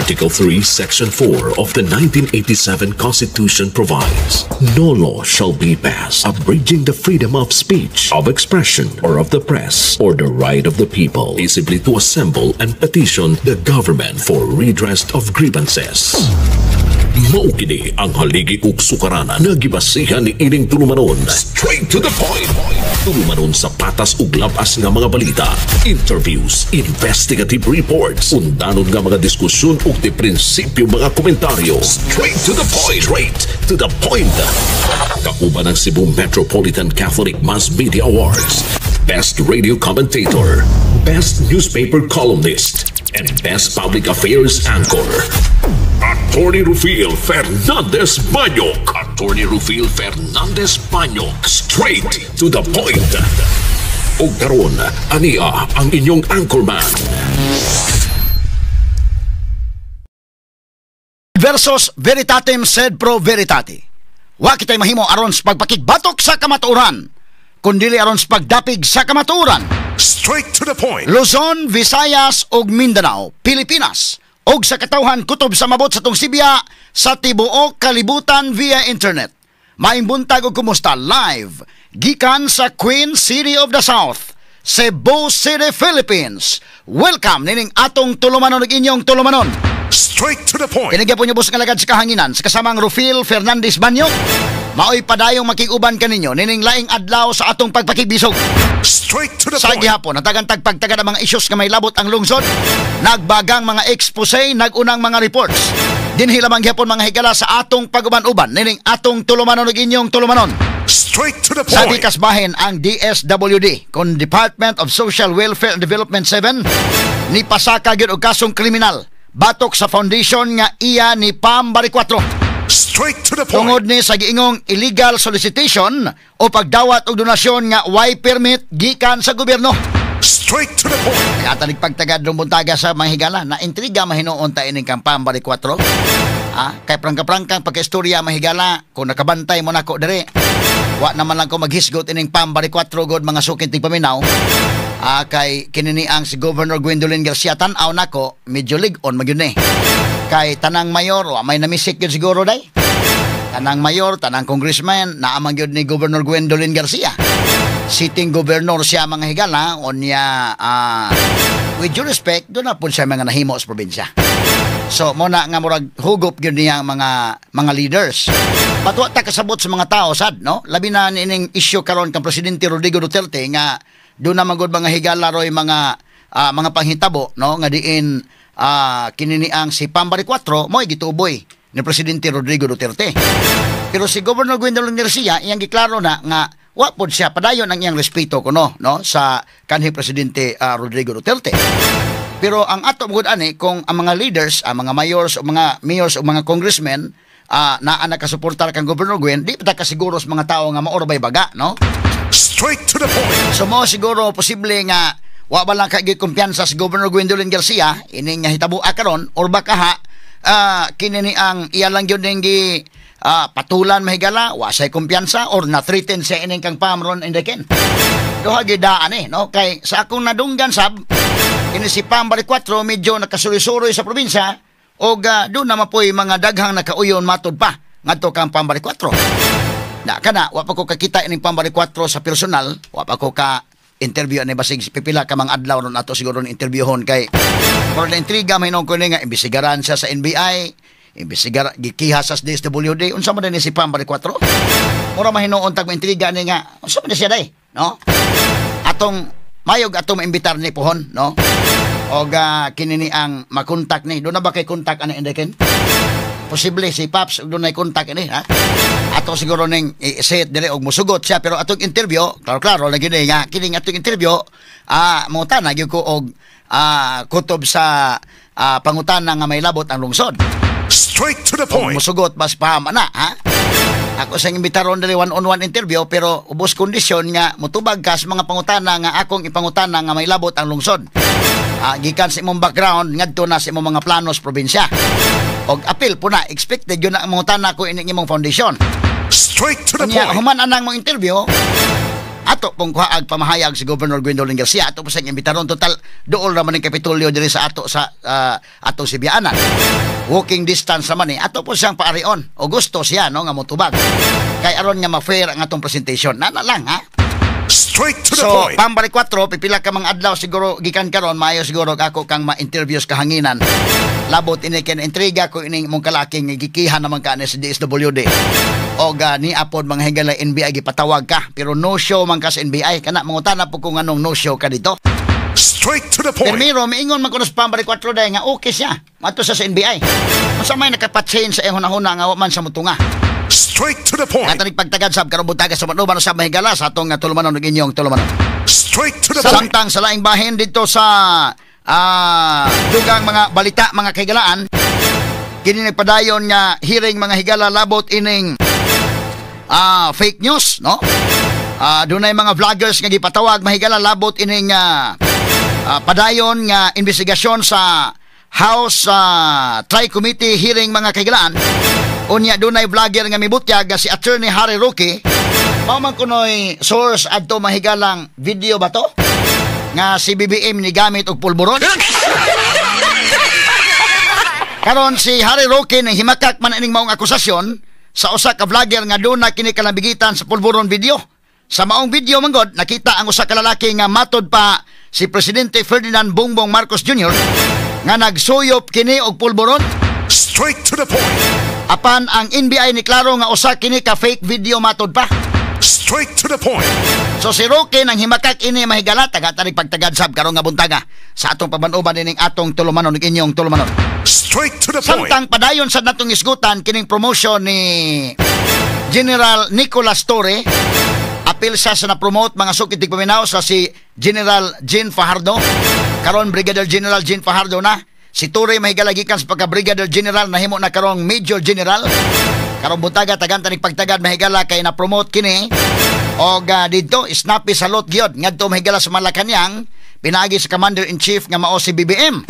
Article 3, Section 4 of the 1987 Constitution provides, "No law shall be passed abridging the freedom of speech, of expression, or of the press, or the right of the people peaceably to assemble and petition the government for redress of grievances." Mao kini ang haligi ug sukaranan nga gibasihan ni ining tulumanon. Straight to the point. Tulumanon sa patas ug labas nga mga balita, interviews, investigative reports, undanon nga mga diskusyon ug di prinsipyo mga komentaryo. Straight to the point. Straight to the point. Kauban ang Cebu Metropolitan Catholic Mass Media Awards, Best Radio Commentator, Best Newspaper Columnist, and Best Public Affairs Anchor. Attorney Rufil Fernandez Banyok. Attorney Rufil Fernandez Banyok. Straight to the point. Ug karon, ania ang inyong anchorman. Versus veritatem sed pro veritate. Wa kitay mahimo aron sa pagpakigbatok sa kamatuoran, kundili aron sa pagdapig sa kamatuoran. Straight to the point. Luzon, Visayas ug Mindanao, Pilipinas ug sa katawhan kutob sa mabot sa tungsibya sa tibuok kalibutan via internet. Maayong buntag ug kumusta live gikan sa Queen City of the South, Cebu City, Philippines. Welcome nining atong tulumanon ug inyong tulumanon. Straight to the point. Kini gyapon ubos nga lagad sa kahanginan sa kasamang Rufil Fernandez Banyo. Maoy padayong makig-uban kaninyo nining laing adlaw sa atong pagpakigbisog. Straight to the Sa point. gihapon, natagan tagpagtagad ang mga isyos nga may labot ang lungsod, nagbagang mga expose, nagunang mga reports. Dinhi lamang gihapon, mga higala, sa atong pag-uban-uban nining atong tulumanon ug inyong tulumanon. Straight to the Sa point. kasbahin ang DSWD kon Department of Social Welfare and Development 7 ni pasaka gyud og kasong kriminal batok sa foundation nga iya ni Pam Baricuatro. Straight to the point. Tungod ni sa giingong illegal solicitation o pagdawat og donasyon nga way permit gikan sa gobyerno. Straight to the point. Kaya tanig pagtagad rong buntaga sa mga higala na intriga mahinuon ta ining kang Pam Baricuatro. Ah, kay prangka-prangkang pagkaistorya, mahigala, kung nakabantay mo nako diri. Wa naman lang ko maghisgot ining Pam Baricuatro god, mga suking tigpaminaw. Ah, kay kinini ang si Governor Gwendolyn Garcia, tan-aw nako medyo lig-on magyud ni. Kay tanang mayor wa may namisik gyud siguro day. Tanang mayor, tanang congressman, naamang gyud ni Governor Gwendolyn Garcia. Sitting governor siya, mga higala, unya with due respect, doon na po siya mga nahimo sa probinsya. So mo na nga murag hugop gyud niya ang mga leaders. But wa ta kasabot sa mga tao sad, no? Labi na nining issue karon kang Presidente Rodrigo Duterte nga doon na magud, mga higala, roy mga panghitabo, no, nga diin kinini ang si Pam Baricuatro mo'y gituboy ni Presidente Rodrigo Duterte. Pero si Governor Gwendolyn Garcia, iyang giklaro na nga wa pod siya padayon ang iyang respeto kuno, no, sa kanhi Presidente Rodrigo Duterte. Pero ang ato gud ani, kung ang mga leaders, ang mga mayors o mga mayors o mga congressmen naa nakasuportar kang Governor Gwen, di pa ta kasiguro sa mga tao nga maor bay baga, no? Straight to the point. So mo siguro posible nga wa ba lang kay kumpiyansa si Governor Gwendolyn Garcia ini nga hitabo karon, or baka ha kini ni ang iya lang gyud ning gi patulan, mahigala, wa say kumpiyansa or na-threaten siya ining kang Pam ron in the ken. Duha gyud daan eh, no? Kay sa akong nadunggan sab, kini si Pam Baricuatro medyo nakasuri-suroy sa probinsya og doon na mapoy mga daghang nakauyon matod pa ngadto kang Pam Baricuatro. Na kana wa pa ko kakita ining Pam Baricuatro sa personal, wa pa ko ka interview ani, basig pipila ka mga adlaw ron ato siguro ni interviewhon, kay murag na intriga may ko ni nga imbestigaran siya sa NBI, imbestigar gikiha sa DSWD, unsa man ni si Pam Baricuatro? Mura mahinuon tag intriga ni nga unsa man ni siya day, no? Atong mayog atong maimbitar ni pohon, no? Og kini ni ang makontak ni. Doon na ba kay kontak ani Enrique? Posible si Paps og dunay kontak ini, ha. Ato siguro ning i-set dire og musugot siya, pero atong interview, klaro-klaro lagi ni nga kining atong interview mangutana gyud ko og kutob sa pangutana nga may labot ang lungsod. Straight to the Kung point. musugot bas paham ana, ha. Ako sa imbitaron diri one on one interview, pero ubos kondisyon nga mutubag ka sa mga pangutana nga akong ipangutana nga may labot ang lungsod. Gikan sa imong background ngadto na sa imong mga planos probinsya. Og apil po na expected yun na ang mangutana ko ining imong foundation. Straight to the Unya, point. human anang mong interview, ato Ato pong kuhaag pamahayag si Governor Gwendolyn Garcia. Ato po siyang imbitaron. Total, dool naman ng Kapitolyo diri sa ato sa atong Sibianan. Walking distance naman eh. Ato po siyang paarion. O gusto siya, no, nga motubag. Kay aron nga ma-fair ang atong presentation. Nana lang, ha? Straight to the So, point. Pambari 4, pipila ka mga adlaw siguro gikan karon, maayo siguro ako kang ma-interviews kahanginan. Labot ini ken intriga ko ining mong kalaking gikihan naman ka ni sa DSWD. O ga ni apod mga higala NBI gipatawag ka pero no show man ka sa NBI kana mangutana po kung anong no show ka dito. Straight to the point. Primero, miingon man kuno sa Pambari 4 day nga okay siya. Mato sa NBI. Unsa may nakapa-change sa iyang hunahuna nga wa man sa mutunga? Straight to the point. Katanig pagtagad sab karong buntaga sa manuban sa mahigala sa atong tulumanon ug inyong tulumanon. Straight to the point. Samtang sa laing bahin dito sa dugang mga balita, mga kahigalaan, kini nagpadayon nga hearing, mga higala, labot ining fake news, no? Dunay mga vloggers nga gipatawag, mahigala, labot ining padayon nga investigasyon sa House Tri-Committee hearing, mga kahigalaan. Unya dunay vlogger nga mibutyag nga si Attorney Harry Roque. Mao man kunoy source adto, mahigalang video ba to? Nga si BBM ni gamit og pulburon. Karon si Harry Roque nang himakak man ining maong akusasyon sa usa ka vlogger nga duna kini kalambigitan sa pulburon video. Sa maong video manggod nakita ang usa ka lalaki nga matod pa si Presidente Ferdinand Bongbong Marcos Jr. nga nagsuyop kini og pulburon. Straight to the point. Apan ang NBI ni klaro nga usa kini ka fake video matod pa. Straight to the point. So si Roque nang himakak ini, mahigala, taga tanig pagtagad sab karong nga buntaga sa atong pabanuban ining atong tulumanon ug inyong tulumanon. Straight to the point. Samtang padayon sa natong isgutan kining promotion ni General Nicolas Torre, apil siya sa na-promote, mga sukit paminaw, sa si General Jean Fajardo. Karon Brigadier General Jean Fajardo na. Si Torre, mahigala, gikan sa pagka Brigadier General nahimo na karong Major General. Karong buntaga tagan tanig pagtagad, mahigala, kay na-promote kini og didto snappy salute gyud ngadto, mahigala, sa Malacañang pinaagi sa Commander in Chief nga mao si BBM.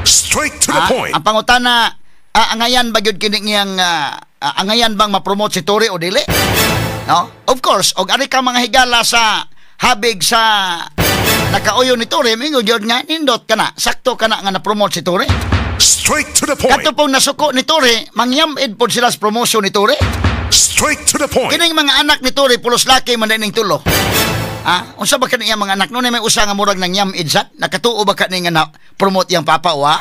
Straight to the point. Ang pangutana, angayan ba gyud kini ngiyang angayan bang ma-promote si Torre o dili? No? Of course, og ari ka mga higala sa habig sa nakauyo ni Torre, mingon gyud nga nindot kana, sakto kana nga na-promote si Torre. Straight to the point. Kato pong nasuko ni Torre, mangyamid pod sila sa promotion ni Torre. Straight to the point. Kining mga anak ni Torre, pulos laki man ning tulo. Unsa ba kani iyang mga anak? Nunay may usa nga murag nang yamid sad? Nakatuo ba kani nga na promote iyang papa wa?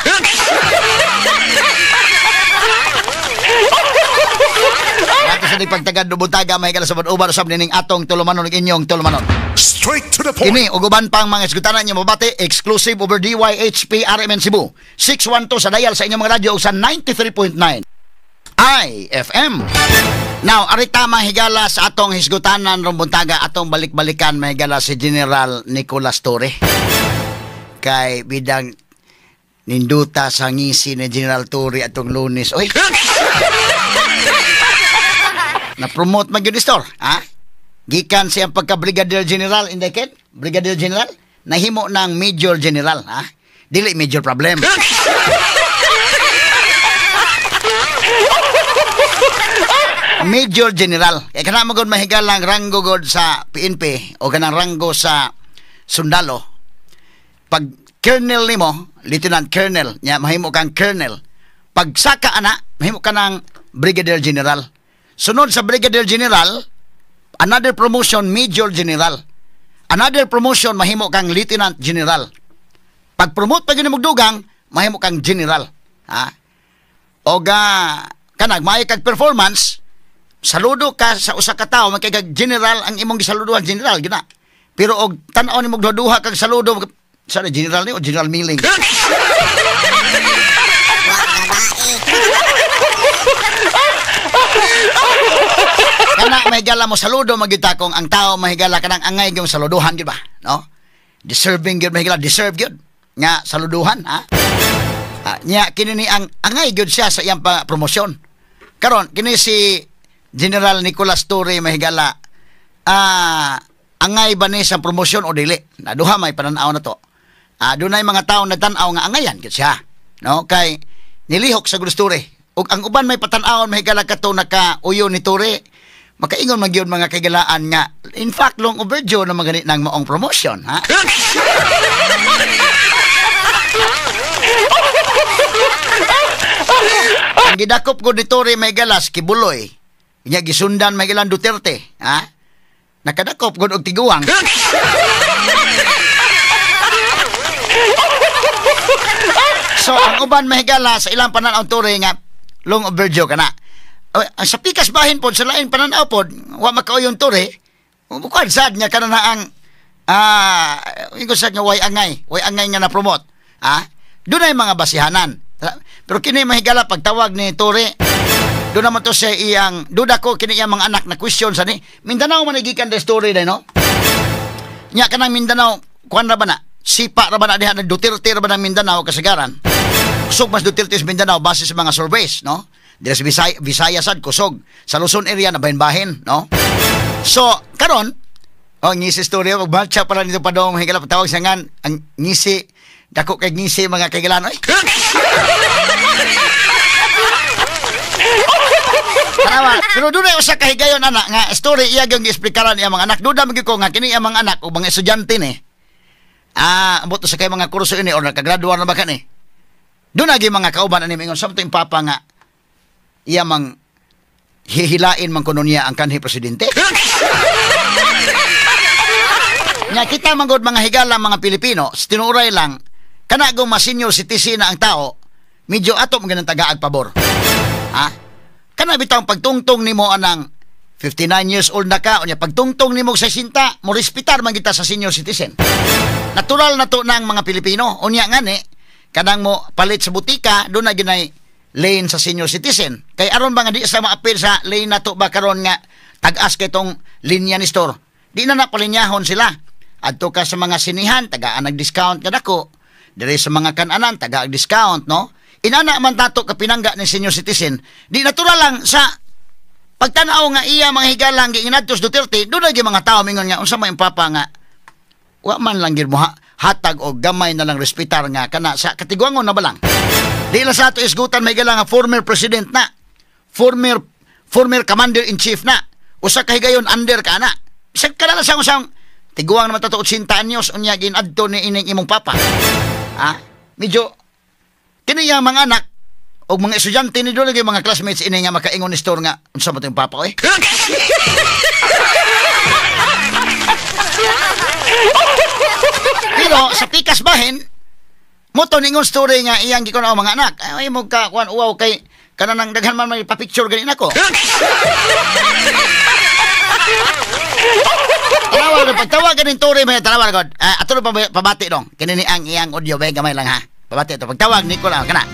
Nato sa pagtagad buntaga, may sa uban usab nining atong tulumanon ug inyong tulumanon. Straight to the point. Kini ug uban pang mga isgutanan niyo mabati exclusive over DYHP RMN Cebu. 612 sa dial sa inyong mga radyo ug sa 93.9 IFM. Now, arita, mahigala, sa atong hisgutanan rong buntaga, atong balik-balikan, mahigala, si General Nicolas Torre. Kay bidang ninduta sa ngisi ni General Torre atong Lunes. Oy. Na-promote man gyud store, ha? Gikan siyang pagka-Brigadier General, hindi ken? Brigadier General? Nahimo ng Major General, ha? Dili major problem. Major General. Kaya kana mo gud mahigalang ranggo gud sa PNP o kanang ranggo sa sundalo. Pag colonel nimo, lieutenant colonel, nya mahimo kang colonel. Pag saka ana, mahimo ka ng Brigadier General. Sunod sa Brigadier General, another promotion, Major General. Another promotion, mahimo kang Lieutenant General. Pag promote pa gyud mo dugang, mahimo kang General. Ha? O ga kanag maayo kag performance, saludo ka sa usa ka tawo, makay kag general ang imong gisaluduhan, general gina. Pero og tan-aw nimo duha kag saludo sa general ni o General Milling. Kana mahigala mo saludo magyud kung ang tao, mahigala, kanang angay gyud saluduhan gyud ba, no? Deserving gyud, mahigala, deserve gyud nga saluduhan, ha? Nya kini ni ang angay gyud siya sa iyang pa promosyon. Karon kini si General Nicolas Torre, mahigala, angay ba ni sa promosyon o dili? Na duha may pananaw na to. Dunay mga tawo nagtan-aw nga angayan gyud siya, no? Kay nilihok sa Torre. Ug ang uban may patan-awon, mahigala, kato nakauyo ni Torre, Makaingon man gyud, mga kahigalaan, nga in fact long overdue na magani nang maong promotion, ha? Ang gidakop ko ni Torre, may galas Kibuloy. Nya gisundan may galan Duterte, ha? Nakadakop gud og tiguang. So ang uban, mahigala, sa ilang pananaw, Torre, nga long overdue kana. Ang sa pikas bahin pod sa lain pananaw pod, wa makauyon Torre. Bukod sad nga kana na ang ingon sad nga way angay nga na-promote. Ha? Dunay mga basihanan. Pero kini, mahigala, pagtawag ni Torre, doon naman to sa iyang, duda ko kini iyang mga anak na question sa ni Mindanao man gikan the story day, no? Nya kanang Mindanao, kuan ra ba na? Sipa ra ba na diha na Duterte ra ba ng Mindanao kasagaran? Kusog mas Duterte sa Mindanao base sa mga surveys, no? Dira sa Visayas sad kusog. Sa Luzon area na bahin-bahin, no? So, karon, oh, ngisi story, magmarcha pala nito pa dong, higala patawag siya nga, ang ngisi, dako kay ngisi, mga kaigalan, oy. Tanawa. Pero doon ay usa ka higayon anak nga story iya gyud giesplikaran iya mga anak. Duda man gyud ko nga kini iya mga anak o mga estudyante ni. Ambot sa kay mga kurso ini or nakagraduar na ba kani. Doon lagi mga kauban ani mingon something papa nga iya mang hihilain man kuno niya ang kanhi presidente. Nga kita man gud, mga higala, mga Pilipino, sa tinuoray lang kana go mas senior citizen na ang tao, medyo ato man ganang tagaag pabor. Ha? Kana bitawng pagtungtong nimo anang 59 years old na ka, unya pagtungtong nimo sa 60, mo respetar man kita sa senior citizen. Natural na to na ang mga Pilipino. Unya ngani, kanang mo palit sa butika, doon na ginay lane sa senior citizen. Kay aron ba nga di sa maapil sa lane na to ba karon nga tag-as kay tong linya ni store. Di na napalinyahon sila. Adto ka sa mga sinihan, tagaan nag-discount ka dako. Dire sa mga kananan, tagaan discount, no? Inana man tato kapinangga ni senior citizen. Di natural lang sa pagtanaw nga iya mga higalang giinadtos Duterte, doon na mga tao mingon nga unsa may papa nga wa man lang gid mo hatag o gamay na lang respetar nga kana sa katiguangon na ba lang. Di lang sa ato isgutan, may nga former president na, former former commander in chief na, usa ka higayon under ka na. Bisag ka na lang sa usang tiguang naman tato 80 anyos unya ginadto ni ining imong papa. Ha? Medyo kini yang mga anak o mga estudyante ni doon mga classmates ini nga makaingon ni store nga unsa ba tong papa oy. Pero sa pikas bahin mo to ningon story nga iyang gikon ang mga anak. Ay mo ka kuan uwaw kay kanang daghan man may pa-picture gani nako. Tanawa ko pagtawag ganin story may tanawa god. Ato pa pabati dong. Kini ni ang iyang audio bay gamay lang ha. Pabati ito. Pagtawag ni ko lang kana.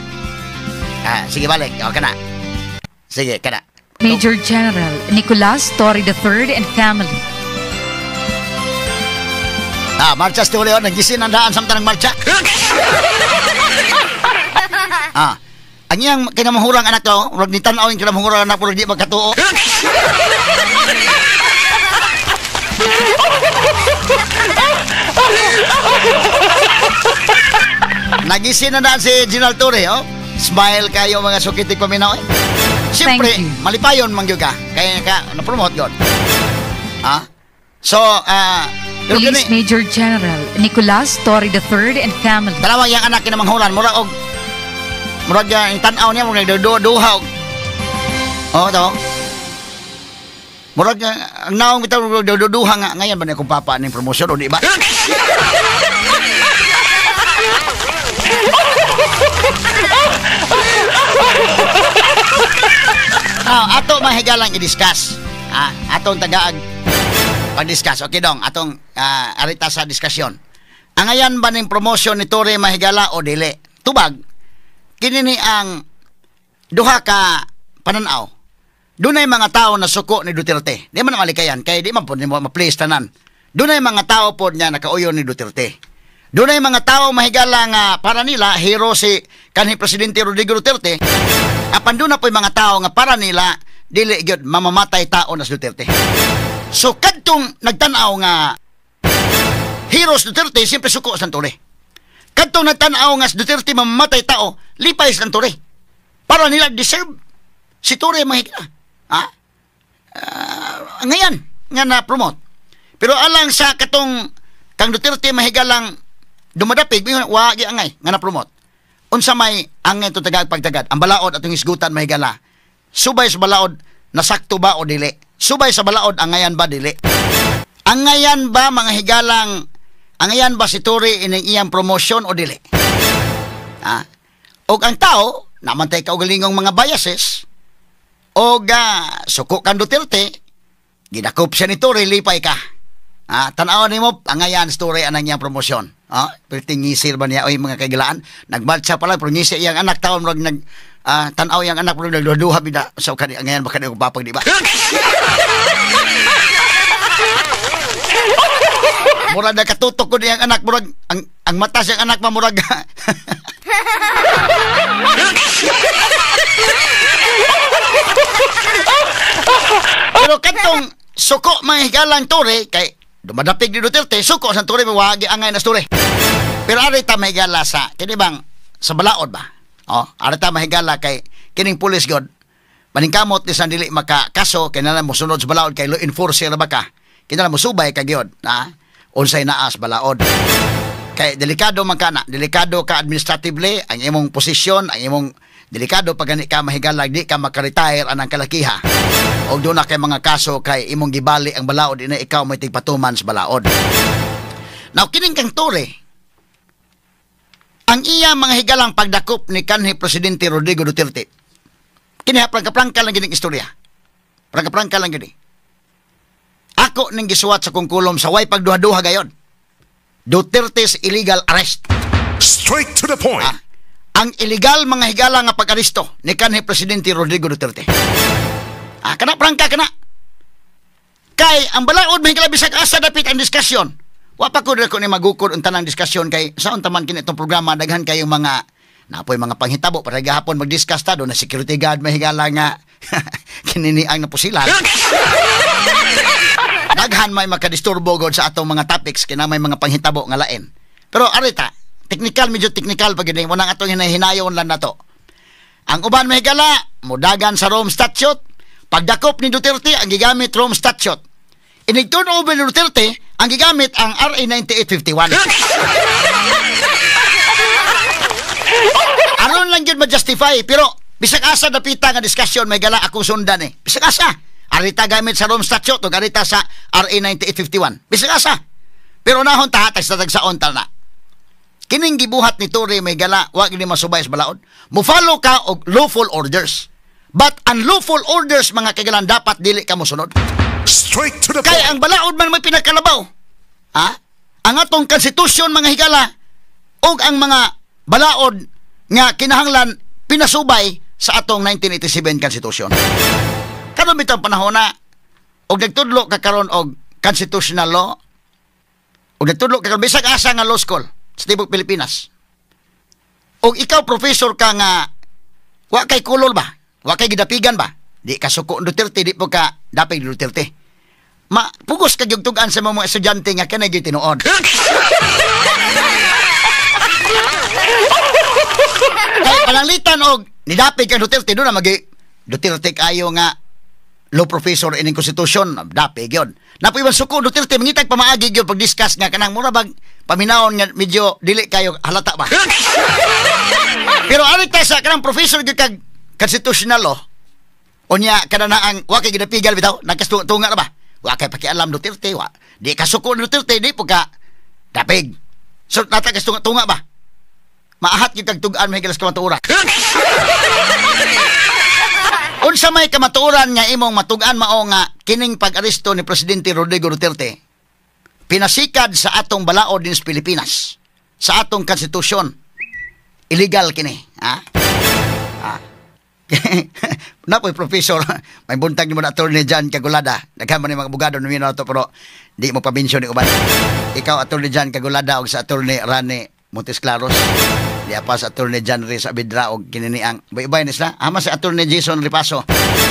Sige balik. O kana. Sige kana. Major General Nicolas Torre III and family. Marcha story oh, nagisin ang daan samtang marcha. Ang iyang kinamahurang anak to, murag ni tan-aw yung kinamahurang anak murag di magkatuo. Nagisin na daan si General Torre, oh. Smile kayo mga sukitik paminaw, eh. Siyempre, malipayon man gyud ka. Kaya ka na-promote yun. So, pero Police kini, Major General Nicolas Torre III and family. Dalawa yang anak kinamanghuran, murag og murag yung tan-aw niya, murag duha og. Oh, to. Murag ang naong bitaw murag duha nga ngayon ba ni akong papa ning promotion o di ba? Ato mahigalang i-discuss. Atong tagaag pag-discuss. Okay dong, atong arita sa diskusyon. Angayan ba ning promotion ni Torre, mahigala, o dili? Tubag, kini ni ang duha ka pananaw. Dunay mga tao na suko ni Duterte. Di man malikayan kay di man po nimo ma-please tanan. Dunay mga tao po niya nakauyon ni Duterte. Dunay mga tao, mahigala, nga para nila hero si kanhi presidente Rodrigo Duterte. Apan doon na po'y mga tao nga para nila dili gyud mamamatay tao na si Duterte. So kadtong nagtan-aw nga heroes Duterte, siyempre suko sa Torre. Kadtong nagtan-aw nga si Duterte mamamatay tao, lipay sa Torre. Para nila deserve si Torre, mahigala. Ha? Ngayon nga na promote. Pero alang sa katong kang Duterte mahigalang dumadapig, wa gi angay nga na promote. Unsa may angay to tagag pagtagad? Ang balaod atong isgutan, mahigala. Subay sa balaod, nasakto ba o dili? Subay sa balaod, angayan ba dili? Angayan ba mga higalang, angayan ba si Torre ining iyang promotion o dili? Ha? Og ang tao, namantay kaugalingong mga biases, og suko kang Duterte, gidakop siya ni Torre, lipay ka. Ah, tan-awan nimo angayan story anang iyang promosyon. Ah, perting ngisir ba niya oy mga kaigalaan? Nagmarcha pa lang pero ngisi iyang anak taon murag nag tan-aw iyang anak murag nagduha bida. So kani angayan ba kani og papag di ba? Murag nakatutok ko niyang anak murag ang mata siyang anak mamurag. Pero katong suko mga higalang Torre kay dumadapig ni Duterte, suko sa Torre mawagi angay na Torre. Pero ari ta mahigala sa kini bang sa balaod ba? Oh, ari ta mahigala kay kining pulis god. Paningkamot ni san dili makakaso kay na mosunod sa balaod kay law enforcer ba ka? Kinahanglan mosubay ka gyud, ha? Unsay naa sa balaod. Kay delikado man kana, delikado ka administratively ang imong posisyon, ang imong delikado pag gani ka mahigala di ka makaretire anang kalakiha. Og doon na kay mga kaso kay imong gibali ang balaod ina ikaw may tigpatuman sa balaod. Now kining kang Torre, ang iya mga higalang pagdakop ni kanhi Presidente Rodrigo Duterte. Kini prangka-prangka lang gining istorya. Prangka-prangka lang gini. Ako ning gisuwat sa kong kulom sa way pagduha-duha gayon. Duterte's illegal arrest. Straight to the point. Ah, ang illegal mga higala nga pag-aresto ni kanhi Presidente Rodrigo Duterte. Ah, kana prangka kana. Kay ang balaod mahigala bisag asa dapit ang diskusyon. Wa pa ko ni magukod ang tanang diskusyon kay saon taman kini itong programa daghan kayong mga napoy mga panghitabo para gahapon mag-discuss ta do na security guard mahigala nga kinini ang napusilan. Daghan may makadisturbo god sa atong mga topics kina may mga panghitabo nga lain. Pero arita, technical medyo technical pag gini mo nang atong hinahinayon lang nato. Ang uban mahigala mudagan sa Rome Statute. Pagdakop ni Duterte ang gigamit Rome Statute. Inig turn over ni Duterte ang gigamit ang RA 9851. Aron lang gyud ma-justify pero bisag asa dapita nga diskusyon may gala akong sundan eh. Bisag asa. Arita gamit sa Rome Statute o arita sa RA 9851. Bisag asa. Pero nahon ta hatag sa tagsaon ta na. Kining gibuhat ni Torre may gala wa gini masubay sa balaod. Mo-follow ka og lawful orders. But unlawful orders mga kagalan dapat dili ka mosunod. Straight to the Kay point. ang balaod man may pinakalabaw. Ha? Ang atong konstitusyon mga higala og ang mga balaod nga kinahanglan pinasubay sa atong 1987 Constitution. Karon bitang panahon na og nagtudlo ka karon og constitutional law og nagtudlo ka karon bisag asa nga law school sa tibuok Pilipinas. Og ikaw professor ka nga wa kay kulol ba? Wa kay gidapigan ba? Di ka suko Duterte, di po ka dapig Duterte. Mapugos ka gyud tug-an sa mga estudyante nga kanay gyud tinuod. Kay pananglitan og nidapig kang Duterte do na magi Duterte kayo nga law professor ining konstitusyon, dapig yun. Napoy man suko Duterte mangitag pamaagi gyud pag-discuss nga kanang mura bag paminawon nga medyo dili kayo halata ba. Pero ari ta sa kanang professor gyud kag constitutional law. Unya kada na ang wa kay ginapigal bitaw, nagkastunga na ba? Wa kay pakialam Duterte, wa. Di ka suko Duterte, di po ka dapig. So natagastunga-tunga ba? Maahat gyud kag tug-an mahigalas kamatuoran. Unsa may kamatuoran nga imong matug-an mao nga kining pag-aresto ni Presidente Rodrigo Duterte pinasikad sa atong balaod din sa Pilipinas, sa atong konstitusyon. Illegal kini, ha? Ha? Napoy professor, may buntag nimo na Attorney John Kagulada. Daghan man ni mga abogado nimo na to pero di mo pa-mention ni uban. Ikaw Attorney John Kagulada og sa Attorney Rani Montes Claros. Di pa sa Attorney John Reyes Abidra og kinini ang bay-bay ni sila. Ama sa Attorney Jason Ripaso.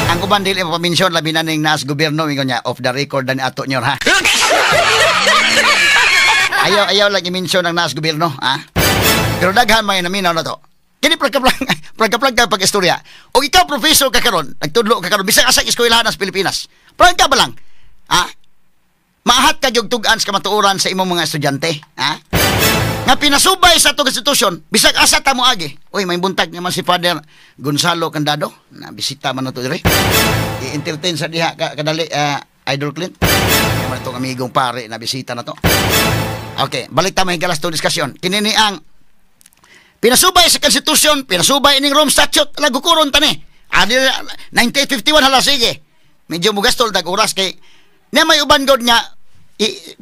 Ang uban dili mo pa-mention labi na ning naas gobyerno ingon niya off the record na ni ato nyo ha. Ayaw ayaw lang i-mention ang naas gobyerno ha. Pero daghan may naminaw na to. Kini pragka-prangka pag-istorya. O ikaw professor ka karon, nagtudlo ka karon bisag asa eskwelahan sa Pilipinas. Prangka ba lang? Ha? Maahat ka gyud tug-an sa kamatuoran sa imong mga estudyante, ha? Nga pinasubay sa atong konstitusyon, bisag asa ta moagi. Uy, may buntag naman si Father Gonzalo Candado, na bisita man nato diri. I-entertain sa diha ka kadali, Idol Clint. Naman itong amigong pare na bisita na to. Okay, balik ta, mga higala, sa diskusyon. Kini ni ang pinasubay sa konstitusyon, pinasubay ining Rome Statute, lagukuron tani. Adi 9851, hala sige. Medyo mugastol tag oras kay na may uban god nga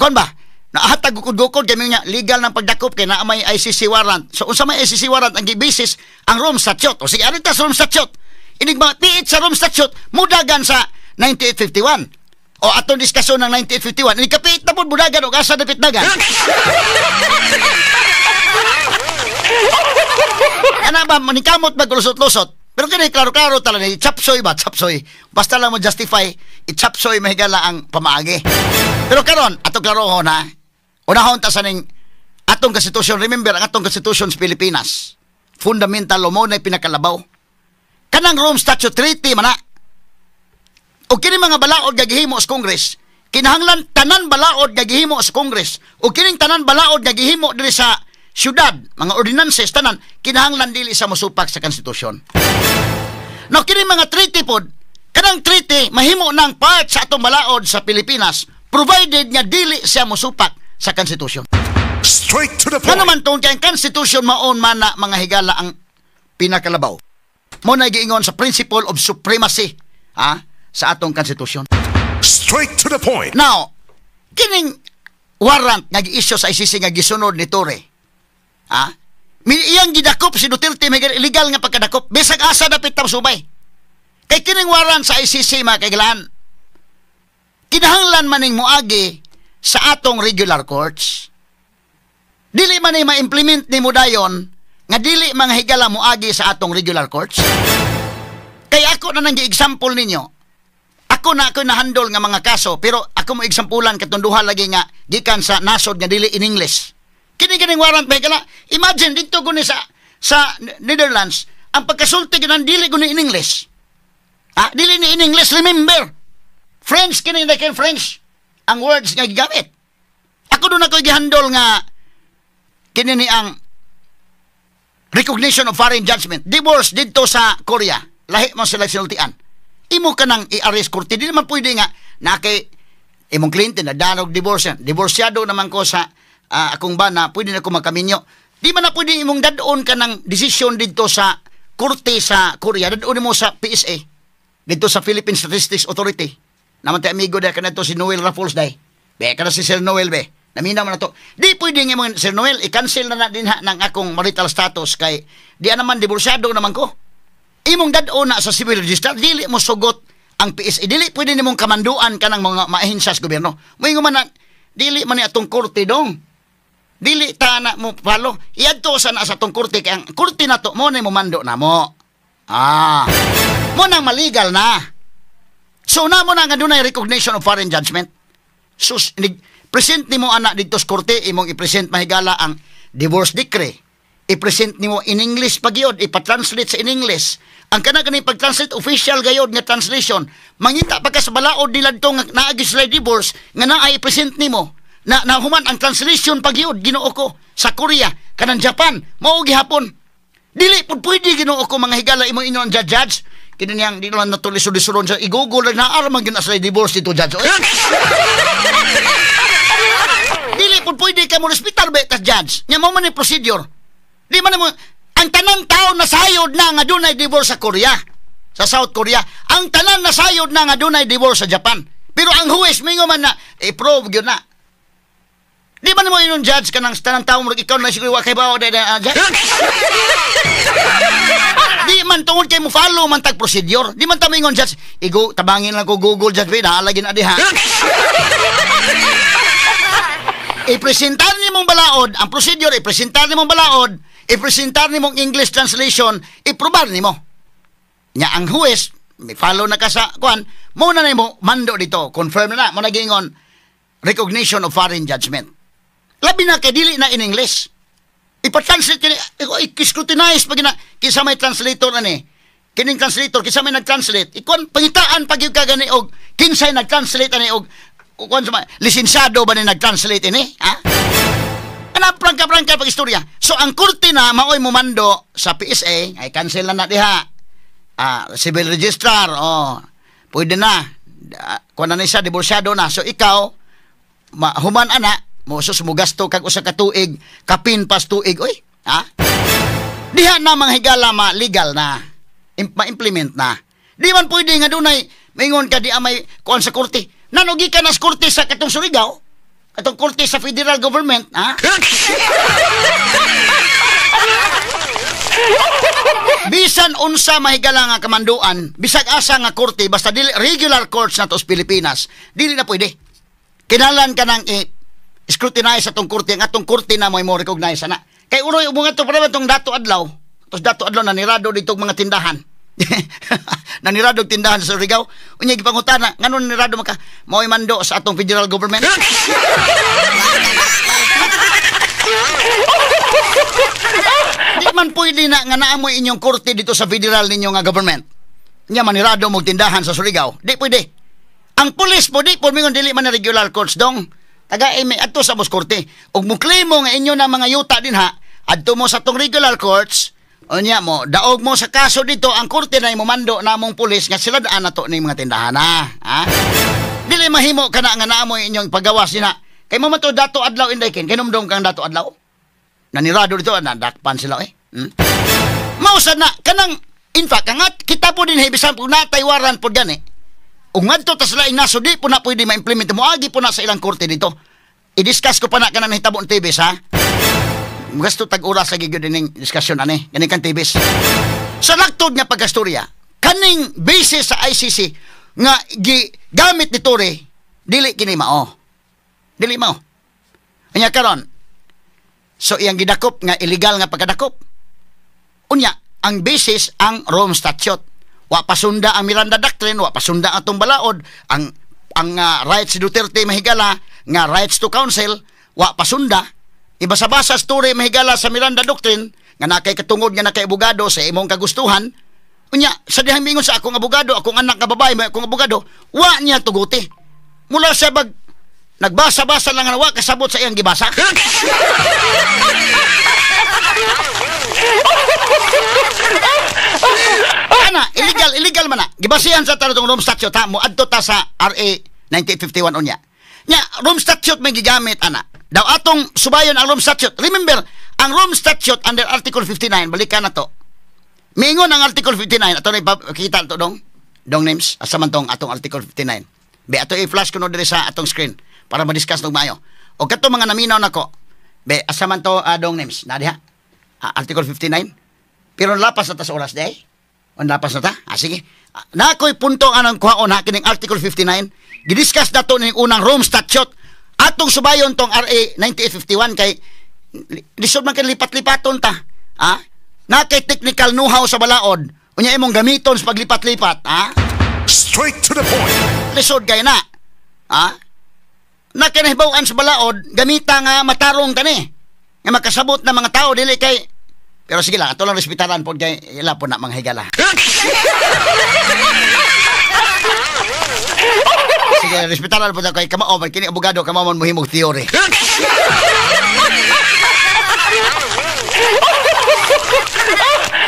kon ba? Naahatag gukod-gukod kay nga legal ng pagdakop kay naa may ICC warrant. So unsa may ICC warrant, ang gibasis ang Rome Statute. O sige, ari ta sa Rome Statute. Inig mga piit sa Rome Statute mudagan sa 9851. O atong diskusyon ng 9851, inig kapiit na pud mudagan og asa dapit dagan. Ana ba manikamot ba lusot-lusot? Pero kini klaro-klaro talaga ni chapsoy ba, chapsoy. Basta lang mo justify, i-chapsoy mahigala ang pamaagi. Pero karon ato klarohon ha. Unahon ta sa ning atong konstitusyon. Remember, ang atong konstitusyon sa Pilipinas, fundamental law mo na pinakalabaw. Kanang Rome Statute Treaty man na. O kini mga balaod nga gihimo sa Congress, kinahanglan tanan balaod nga gihimo sa Congress, o kining tanan balaod nga gihimo diri sa syudad, mga ordinances tanan, kinahanglan dili sa mosupak sa konstitusyon. Now, kini mga treaty pod, kanang treaty mahimo ng part sa atong balaod sa Pilipinas, provided nga dili siya mosupak sa konstitusyon. Straight to the point. Ngano man tungod kay ang konstitusyon maon man na, mga higala, ang pinakalabaw. Mo na giingon sa principle of supremacy, ha, sa atong konstitusyon. Straight to the point. Now, kining warrant nga gi-issue sa ICC nga gisunod ni Torre, ha? Iyang gidakop si Duterte, may illegal nga pagkadakop. Bisag asa dapit ta subay. Kay kining warrant sa ICC, mga kaigalaan, kinahanglan maning moagi sa atong regular courts. Dili man ni ma-implement nimo dayon nga dili mga higala moagi sa atong regular courts. Kay ako na nang gi-example ninyo. Ako na ako nahandol nga mga kaso, pero ako mo exampulan katong duha lagi nga gikan sa nasod nga dili in English. Kini kining warrant, may kala. Imagine dito guni sa Netherlands, ang pagkasulti ginan dili guni in English. Ah, dili ni in English, remember. French kini na French ang words nga gigamit. Ako doon ako gihandol nga kini ni ang recognition of foreign judgment. Divorce didto sa Korea. Lahi mo sila sinultian. Imo ka nang i-arrest korte. Di naman pwede nga na kay imong kliyente na danog divorce yan. Divorsyado naman ko sa akong bana, pwede na ko magkaminyo. Di man na pwede imong dadon ka ng desisyon didto sa korte sa Korea. Dadon mo sa PSA. Didto sa Philippine Statistics Authority. Naman tayo amigo dahil ka na to si Noel Raffles dahil. Be, ka na si Sir Noel be. Naminaw man na to. Di pwede nga imong Sir Noel, i-cancel na na din ha ng akong marital status kay di naman divorsyado naman ko. Imong dad-on na sa civil register, dili mo sugot ang PSA. Dili pwede nimong kamanduan ka ng mga maahensya sa gobyerno. Moingon man na, dili man ni atong korte dong. Dili ta na mo follow. Iadto sa na sa atong korte kay ang korte na to mo na mo mando na mo. Ah. Mo nang maligal na. So na mo na nga dunay recognition of foreign judgment. Sus, present nimo ana didto sa korte, imong i-present, mahigala, ang divorce decree. I-present nimo in English pagyod, ipa-translate sa in English. Ang kana kani pag-translate, official gayod nga translation. Mangita pa ka sa balaod nila dito nga naagi sila divorce nga naa i-present nimo. Na nahuman ang translation pagyod, Ginoo ko, sa Korea, kanang Japan, mao gihapon. Dili pud pwede, Ginoo ko, mga higala, imong ingon ang judge. Kini niyang di lang natuloy sulisulon sa i-Google na naa man gyud na sila divorce dito, judge. Oy. Dili pud pwede ka mo respetar ba tas judge. Nya mo man ni procedure. Di man mo ang tanan tao nasayod na nga dunay divorce sa Korea, sa South Korea. Ang tanan nasayod na nga dunay divorce sa Japan. Pero ang huwes mingo man na i-prove gyud na. Di man mo inon judge kanang tanang tao murag ikaw na siguro wa kay bawo dai judge. Di man tungod kay mo follow man tag procedure. Di man ta moingon judge, igo tabangin lang ko Google judge be naa lagi na diha. Ipresentar nimong balaod ang procedure, ipresentar nimong balaod, ipresentar nimong English translation, iprobar nimo. Nya ang huwes, may follow na ka sa kuan, mo na nimo mando dito, confirm na na, mo na giingon recognition of foreign judgment. Labi na kay dili na in English. Ipa-translate kini, i-scrutinize pag na kinsa may translator ani. Kining translator, kinsa may nag-translate? Ikon pangitaan pag ka gani og kinsay nag-translate ani og kuan sa lisensyado ba ni nag-translate ini? Ha? Ana prangka-prangka pag istorya. So ang korte na maoy momando sa PSA ay cancel na na diha. Civil registrar, oh. Pwede na. Kuan na ni siya, diborsyado na. So ikaw human ana mo sus mo gasto kag usa ka tuig, kapin pas tuig oy. Ha? Diha na mga higala ma legal na. Ma-implement na. Di man pwede nga dunay maingon ka di amay kuan sa korte. Nanugi ka na sa korte sa katong Surigao, katong korte sa federal government, ha? Bisan unsa mahigala nga kamanduan, bisag asa nga korte, basta dili regular courts na to sa Pilipinas, dili na pwede. Kinalan ka nang i-scrutinize atong korte, ang atong korte na mo recognize ana. Kay uroy ubong ato pa tong Dato Adlaw. Tapos Dato Adlaw nanirado dito mga tindahan. Nanirado tindahan sa Surigao. Unya gipangutana, nganong nanirado maka mao'y mando sa atong federal government? Di man pwede na nga naamoy inyong korte dito sa federal ninyo nga government. Nya manirado mog tindahan sa Surigao. Di pwede. Ang pulis po di po mingon dili man na regular courts dong. Taga may adto sa mos korte. Ug moklimo nga inyo na mga yuta dinha, adto mo sa atong regular courts. Unya mo, daog mo sa kaso dito, ang korte na imomando namong pulis nga sila daan na to ning mga tindahan na. Ha? Dili mahimo ka na nga naamoy inyong pagawas nina. Kay mo man to Dato Adlaw inday kin, kinumdum kang Dato Adlaw. Nanirado dito, nadakpan sila eh. Mausad na, kanang, in fact, ang kita po din, bisan po nataywaran po gani. Ug ngadto ta sila inaso, di po na pwede ma-implement. Moagi po na sa ilang korte dito. I-discuss ko pa na kanang nahitabo ng TVs, ha? Gasto tag oras lagi gyud ining diskusyon ani kaning kang TVs. Sa laktod nga pagkastorya, kaning basis sa ICC nga gigamit ni Torre dili kini mao. Dili mao. Unya karon, so iyang gidakop nga illegal nga pagkadakop. Unya ang basis ang Rome Statute. Wa pasunda ang Miranda Doctrine, wa pasunda atong balaod, ang rights si Duterte mahigala nga rights to counsel, wa pasunda. Ibasa-basa story mahigala sa Miranda Doctrine nga nakay katungod nga nakay abogado sa imong kagustuhan. Unya sa dihang mingon sa akong abogado, akong anak nga babae, may akong abogado, wa niya tuguti. Mula sa bag nagbasa-basa lang nga wa kasabot sa iyang gibasa. Ana, illegal, illegal man na. Gibasihan sa tanong Rome Statute ha, mo adto ta sa RA 9851 unya. Nya Rome Statute may gigamit ana. Daw atong subayon ang Rome Statute. Remember, ang Rome Statute under Article 59, balikan na to. Mingon ang Article 59, ato na ipakita to dong. Dong names, asa man tong atong Article 59. Be ato i-flash kuno diri sa atong screen para ma-discuss nog maayo. Og kato mga naminaw nako. Be asa man to dong names, na diha. Article 59. Pero lapas na ta sa oras day. On lapas na ta? Sige. Nakoy punto anang kuhaon ha kining Article 59. Gidiscuss na to ning unang Rome Statute. Atong subayon tong RA 9851 kay lisod man kay lipat-lipaton ta. Ha? Na kay technical know-how sa balaod. Unya imong gamiton sa paglipat-lipat, ha? Straight to the point. Lisod kay na. Ha? Na kay nahibaw-an sa balaod, gamita nga matarong kani. Nga makasabot na mga tao dili kay. Pero sige lang, ato lang respetaran pod kay ila po na mga higala. Sige, respetaran po kay kamao man kini abogado kamao man mohimog theory.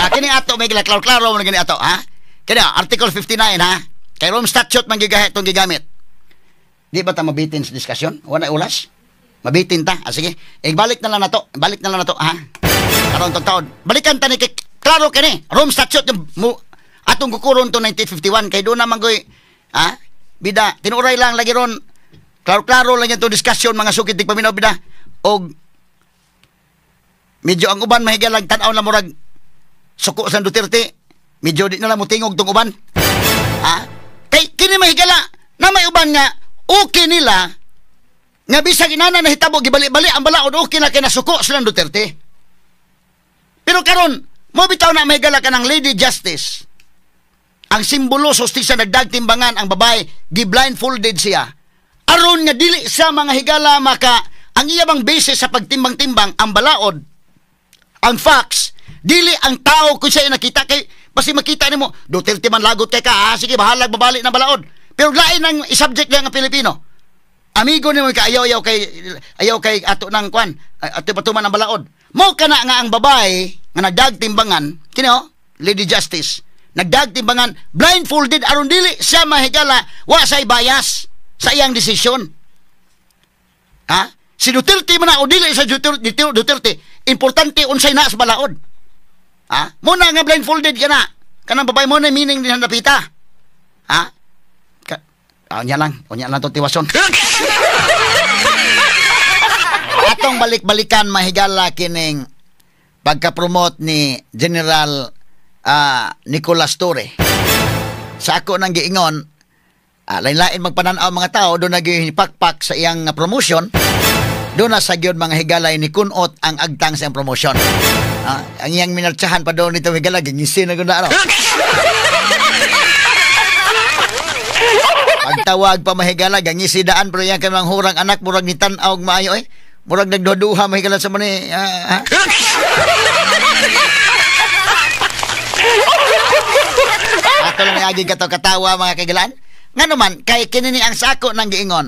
Kini ato may klaro-klaro man gini ato, ha? Kini Article 59 ha. Kay Rome Statute man gigahet tong gigamit. Di ba ta mabitin sa diskusyon? Wala ulas? Mabitin ta. Sige. Ibalik na lang nato. Balik na lang nato, ha? Karon tong taon. Balikan ta ni kay klaro kini. Rome Statute mo atong kukuron to 1951 kay doon naman goy, ha? Bida, tinuray lang lagi ron. Klaro-klaro lang yung diskusyon mga sukit di paminaw bida. Og medyo ang uban mahigalag tan-aw na murag suko sa Duterte. Medyo di na lang mutingog tong uban. Ha? Kay kini mahigala na may uban nga okay nila nga bisag inana nahitabo gibali-bali ang balaod okay na kay nasuko silang Duterte. Pero karon mo bitaw na mahigala ka ng Lady Justice. Ang simbolo sa hustisya nagdagtimbangan ang babae, gi-blindfolded siya. Aron nga dili sa mga higala maka ang iya bang basis sa pagtimbang-timbang ang balaod, ang facts, dili ang tao kung siya nakita kay Basi makita nimo Duterte man lagot kay ka, ah, sige bahalag babali na balaod. Pero lain ang i-subject lang ang Pilipino. Amigo nimo ka ayaw kay ayaw kay ato nang kwan, ato patuman ang balaod. Mo kana nga ang babae nga nagdagtimbangan kini oh, Lady Justice. Nagdagtimbangan blindfolded aron dili siya mahigala wa say bias sa iyang desisyon. Ha? Si Duterte man na o dili sa Duterte, Duterte, importante unsay na sa balaod. Ha? Muna nga blindfolded ka na. Kanang babae mo na meaning din napita. Ha? Ka, unya lang to tiwason. Atong balik-balikan mahigala kining pagka-promote ni General Nicolas Torre. Sa ako nang giingon, lain-lain magpanan-aw mga tao, doon nagipakpak sa iyang promotion, doon na sa gyud mga higalay ni kunot ang agtang sa iyang promotion. Ang iyang minartsahan pa doon nito higala, gigisin na gud na ano. Pagtawag pa mahigala, gangisi daan pero iyang kay hurang anak, murag ni tan-aw og maayo eh. Murag nagduha-duha mahigala sa mani. Ato lang niagi kato katawa mga kaigalaan. Nga naman, kay kinini ang sako ng giingon,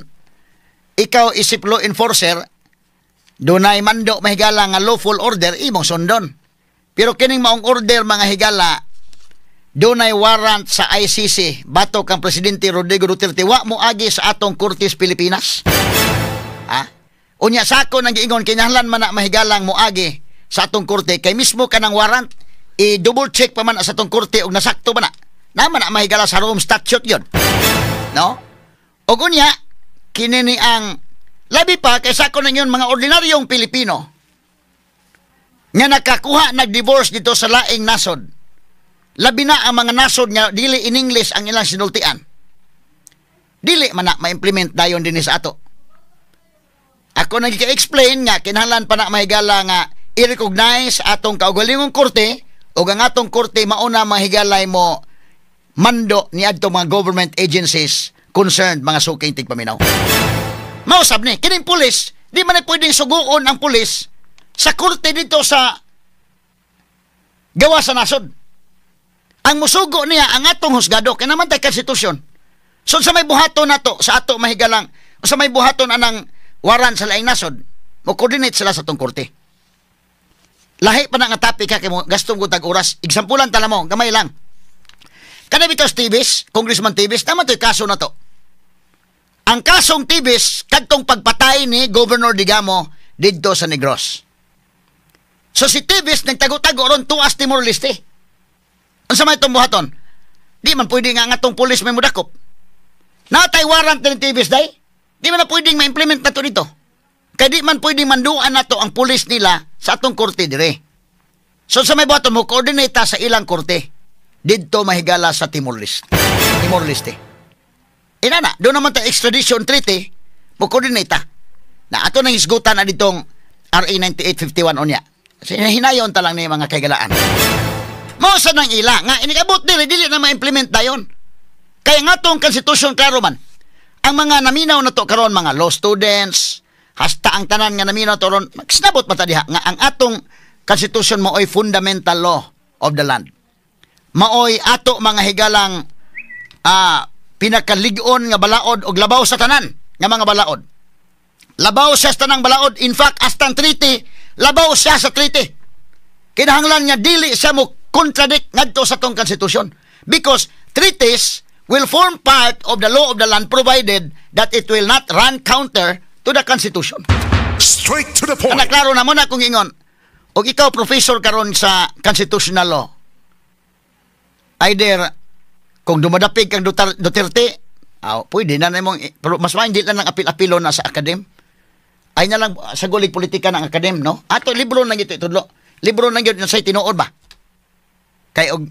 ikaw isip law enforcer, dunay mando mahigala nga lawful order, imong sundon. Pero kining maong order mga higala, dunay warrant sa ICC, batok ang Presidente Rodrigo Duterte, wa mo agi sa atong Kortes Pilipinas. Ha? Unya sako ng giingon, kinahanglan man na mahigalang moagi sa atong korte, kay mismo kanang warrant, i-double check pa man sa atong korte og nasakto ba na. Naman na mahigala sa Rome Statute yun. No? Og unya, kini ni ang labi pa kay sako ninyon mga ordinaryong Pilipino nga nakakuha nag-divorce dito sa laing nasod. Labi na ang mga nasod nga dili in English ang ilang sinultian. Dili man na ma-implement dayon dinhi sa ato. Ako nagka-explain nga kinahanglan pa na mahigala nga i-recognize atong kaugalingong korte ug ang atong korte mauna mahigalay mo mando niadto mga government agencies concerned mga suking tigpaminaw. Mausab ni kining pulis, di man na pwedeng suguon ang pulis sa korte dito sa gawa sa nasod. Ang musugo niya ang atong husgado kay naman tay konstitusyon. So sa may buhaton nato sa ato mahigalang sa may buhaton anang waran sa laing nasod, mo coordinate sila sa atong korte. Lahi pa na nga topic ha, kay mo gastong ko tag oras. Exampulan tala mo, gamay lang. Kada bitaw Tibis, Congressman Tibis, tama to'y kaso na to. Ang kasong Tibis, kadtong pagpatay ni Governor Digamo didto sa Negros. So si Tibis, nagtago-tago ron tuas Timor-Leste. Unsa may itong buhaton? Di man pwede nga nga tong pulis may mudakop. Natay warrant ni Tibis, day? Di man na pwedeng ma-implement na to dito. Kaya di man pwedeng manduan na to ang pulis nila sa atong korte dire. So sa may buhaton mo, coordinate ta sa ilang korte. Didto mahigala sa Timor-Leste. Timor-Leste. Inana, doon naman ta extradition treaty, mo coordinate ta. Na ato nang isgutan na ditong RA 9851 unya. So, hinayon ta lang ni mga kaigalaan. Mao sa nang ila nga inikabot dili dili na ma-implement dayon. Kaya nga tong konstitusyon klaro man. Ang mga naminaw na to karon mga law students, hasta ang tanan nga naminaw to ron, magsnabot man ta diha nga ang atong konstitusyon maoy fundamental law of the land. Maoy ato mga higalang pinakalig-on nga balaod og labaw sa tanan nga mga balaod. Labaw siya sa tanang balaod, in fact hasta ang treaty, labaw siya sa treaty. Kinahanglan nga dili siya mo contradict ngadto sa tong konstitusyon because treaties will form part of the law of the land provided that it will not run counter to the Constitution. Straight to the point. Ana klaro na mo na kung ingon. Og ikaw professor karon sa constitutional law. Either kung dumadapig kang Duterte, pwede na nimong pero mas maindi lang ang apil-apilo na sa akadem. Ay na lang sa gulig politika ng akadem, no? Ato libro na gyud itudlo. Libro na gyud sa tinuod ba? Kay og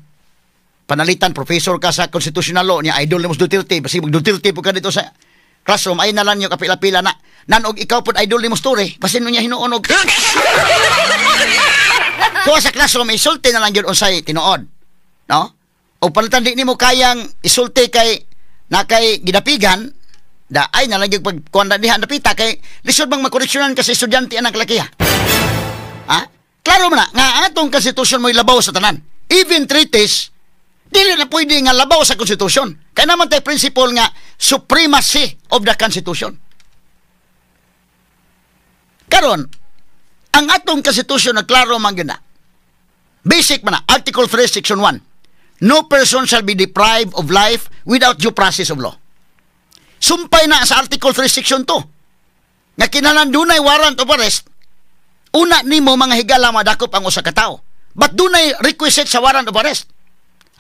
panalitan professor ka sa constitutional law niya idol nimo Duterte, basi mag Duterte po ka dito sa classroom ay na lang nyo kapila-pila na. Nan og ikaw pod idol nimo Torre, basin niya hinuon og tuwa sa classroom isulti na lang gyud unsay tinuod, no? O palitan di nimo kayang isulti kay na kay gidapigan da ay na lang gyud pagkuan diha napita kay lisod bang makoreksyonan kasi estudyante anang kalakiha. Ha? Klaro man na nga atong konstitusyon mo'y labaw sa tanan. Even treaties Dili na pwede nga labaw sa konstitusyon. Kaya naman tayo principle nga supremacy of the Constitution. Karon, ang atong konstitusyon na klaro man gyud na. Basic man na, Article 3, Section 1. No person shall be deprived of life without due process of law. Sumpay na sa Article 3, Section 2. Nga kinahanglan dunay warrant of arrest, una nimo, mga higala, madakop ang usa ka tawo. But dunay requisite sa warrant of arrest.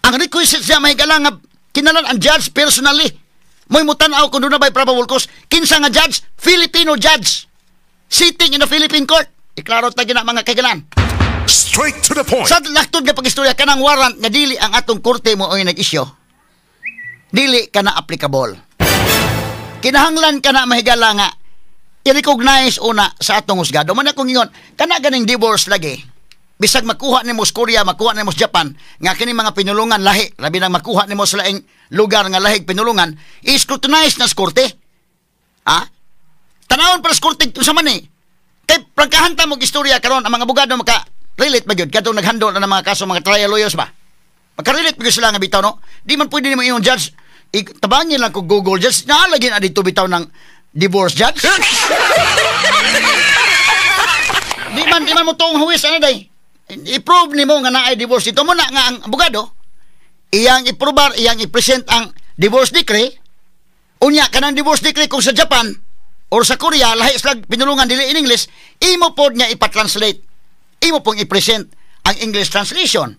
Ang requisite siya, mga higala, nga kinahanglan ang judge personally mo'y mutan-aw kung duna ba'y probable cause. Kinsa nga judge? Filipino judge sitting in the Philippine court. Iklaro ta gina, mga kaigalan. Straight to the point. Sa laktod nga pag-istorya, kanang warrant nga dili ang atong korte mo ay nag-issue, dili ka na applicable. Kinahanglan ka na, mahigala, nga i-recognize una sa atong husgado. Man akong ingon, kana ganing divorce lagi, bisag makuha nimo sa Korea, makuha nimo sa Japan, nga kini mga pinulungan lahi, labi nang makuha nimo sa laing lugar nga lahig pinulungan, i-scrutinize na sa korte. Ha? Tanawon para sa korte unsa man eh. Kay prangkahan ta mo istorya karon, ang mga abogado maka relate ba gyud kadtong naghandle na ng mga kaso, mga trial lawyers ba. Maka-relate ba gyud sila nga bitaw, no? Di man pwede nimo iyong judge tabangin lang ko Google, judge, naa lagi na dito bitaw ng divorce, judge. Di man mo tuong huwis ano day. I-prove nimo nga naay divorce dito mo na nga ang abogado iyang iprobar, iyang i-present ang divorce decree. Unya kanang divorce decree, kung sa Japan or sa Korea lahi sila pinulungan, dili in English, imo pod nga ipa-translate. Imo pong i-present ang English translation.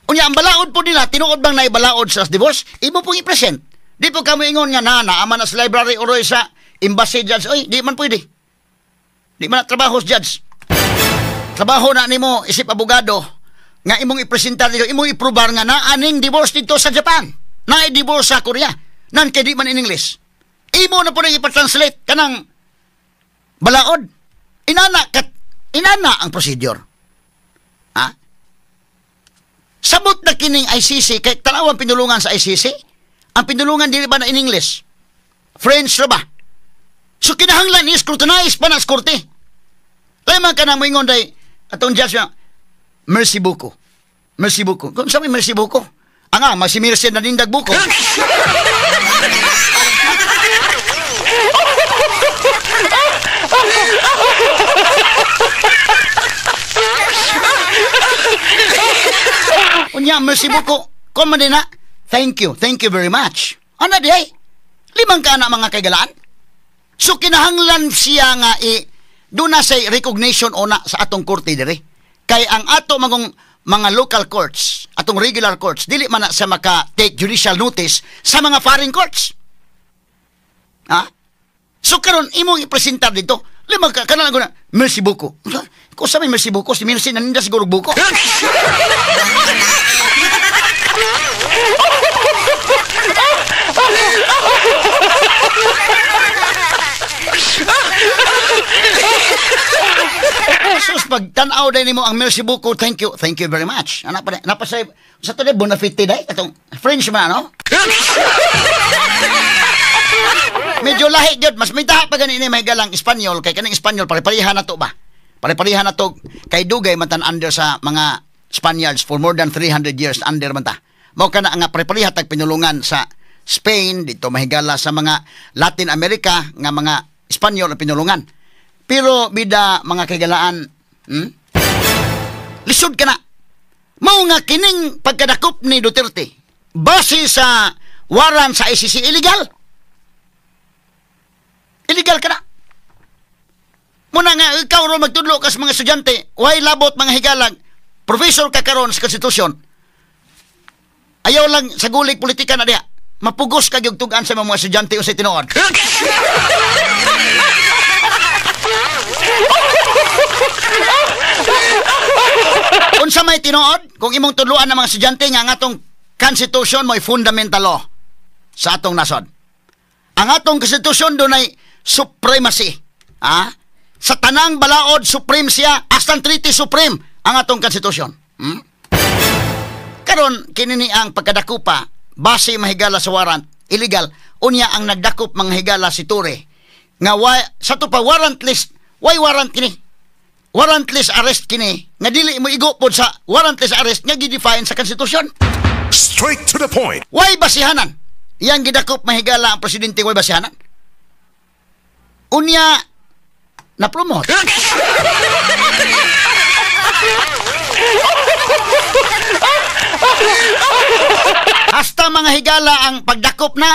Unya ang balaod po nila, tinuod bang naibalaod sa divorce, imo pong i-present. Di po kamo ingon nga na naama na sa library or sa embassy, judge. Oy, di man pwede. Di man na trabaho sa judge. Trabaho na nimo isip abogado nga imong ipresentar dito, imong iprobar nga naaning divorce dito sa Japan, naay divorce sa Korea, nan kay di man in English. Imo na po nang ipatranslate kanang balaod. Inana kat inana ang procedure. Ha? Sabot na kining ICC kay tanaw ang pinulungan sa ICC. Ang pinulungan dili ba na in English? French ra ba? So kinahanglan i-scrutinize pa na sa korte. Kaya man ka na moingon day atong judge nga, "Merci beaucoup. Merci beaucoup." Kung sa may merci beaucoup? Anga, masimirsi na nindag buko. Unya, merci beaucoup. Kung man din na, thank you, thank you very much. Ano di ay? Limang ka na, mga kaigalaan. So kinahanglan siya nga i doon na say recognition ona sa atong korte diri. Kay ang ato magong mga local courts, atong regular courts, dili man na sa maka take judicial notice sa mga foreign courts. Ha? So karon imong ipresentar dito, lima ka kanang na merci beaucoup. Kung sa may merci beaucoup, si merci naninda siguro buko. Sus, pag tan-aw din nimo ang merci beaucoup, thank you very much. Anak pa, napasay, sa to bona fide day, atong French man, no? Medyo lahi gyud, mas may taha pa gani ni may galang Espanyol, kay kaning Espanyol pare-pareha na to ba? Pare-pareha na to kay dugay man tan under sa mga Spaniards for more than 300 years under man ta. Mao kana nga pare-pareha tag pinulungan sa Spain dito, mahigala sa mga Latin America nga mga Espanyol ang pinulungan. Pero bida, mga kaigalaan, Lisod ka na. Mao nga kining pagkadakop ni Duterte base sa warrant sa ICC, illegal. Illegal ka na. Muna nga ikaw ro magtudlo ka sa mga estudyante, way labot, mga higalag, professor ka karon sa konstitusyon. Ayaw lang sa gulig politika na diha. Mapugos ka gyud tug-an sa mga estudyante unsay tinuod. Unsa may tinuod kung imong tudloan ng mga estudyante nga ang atong constitution mo'y fundamental law sa atong nasod. Ang atong konstitusyon dunay supremacy. Ha? Sa tanang balaod, supreme siya. Aslan Treaty, supreme ang atong konstitusyon. Karon kini ni ang pagkadakupa base, mahigala, sa warrant, illegal. Unya ang nagdakop, mga higala, si Torre nga wa, sa to pa warrantless, why warrant kini? Warrantless arrest kini nga dili mo igo pod sa warrantless arrest nga gi-define sa konstitusyon. Straight to the point. Way basihanan. Iyang gidakop, mahigala, ang presidente, way basihanan. Unya, na-promote. Hasta, mga higala, ang pagdakop na,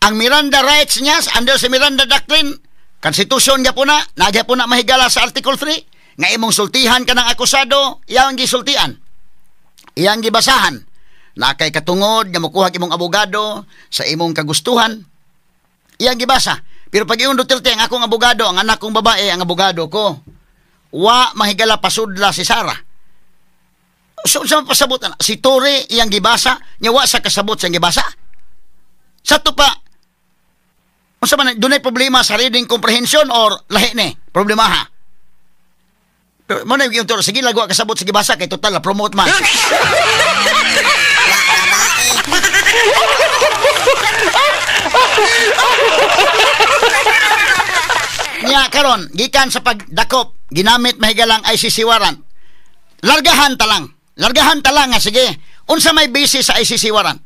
ang Miranda rights niya, under sa Miranda Doctrine, Constitution niya po na, nagya po na, mahigala, sa Article 3, nga imong sultihan ka ng akusado, iyang gisultian. Iyang gibasahan. Na kay katungod nga mokuha imong abogado sa imong kagustuhan, iyang gibasa. Pero pag iyong Duterte, ang akong abogado, ang anak kong babae, ang abogado ko. Wa, mahigala, pasudla si Sara. So, sa pasabot, si Torre, iyang gibasa, niya wa sa kasabot sa gibasa. Sa to pa, unsa man, dunay problema sa reading comprehension or lahi ni problema ha? Pero mo na yung turo, sige lang, wa kasabot sa gibasa kay total na promote man. Niya karon gikan sa pagdakop, ginamit, mahigalang, ICC warrant. Largahan ta lang. Largahan ta lang nga sige. Unsa may basis sa ICC warrant?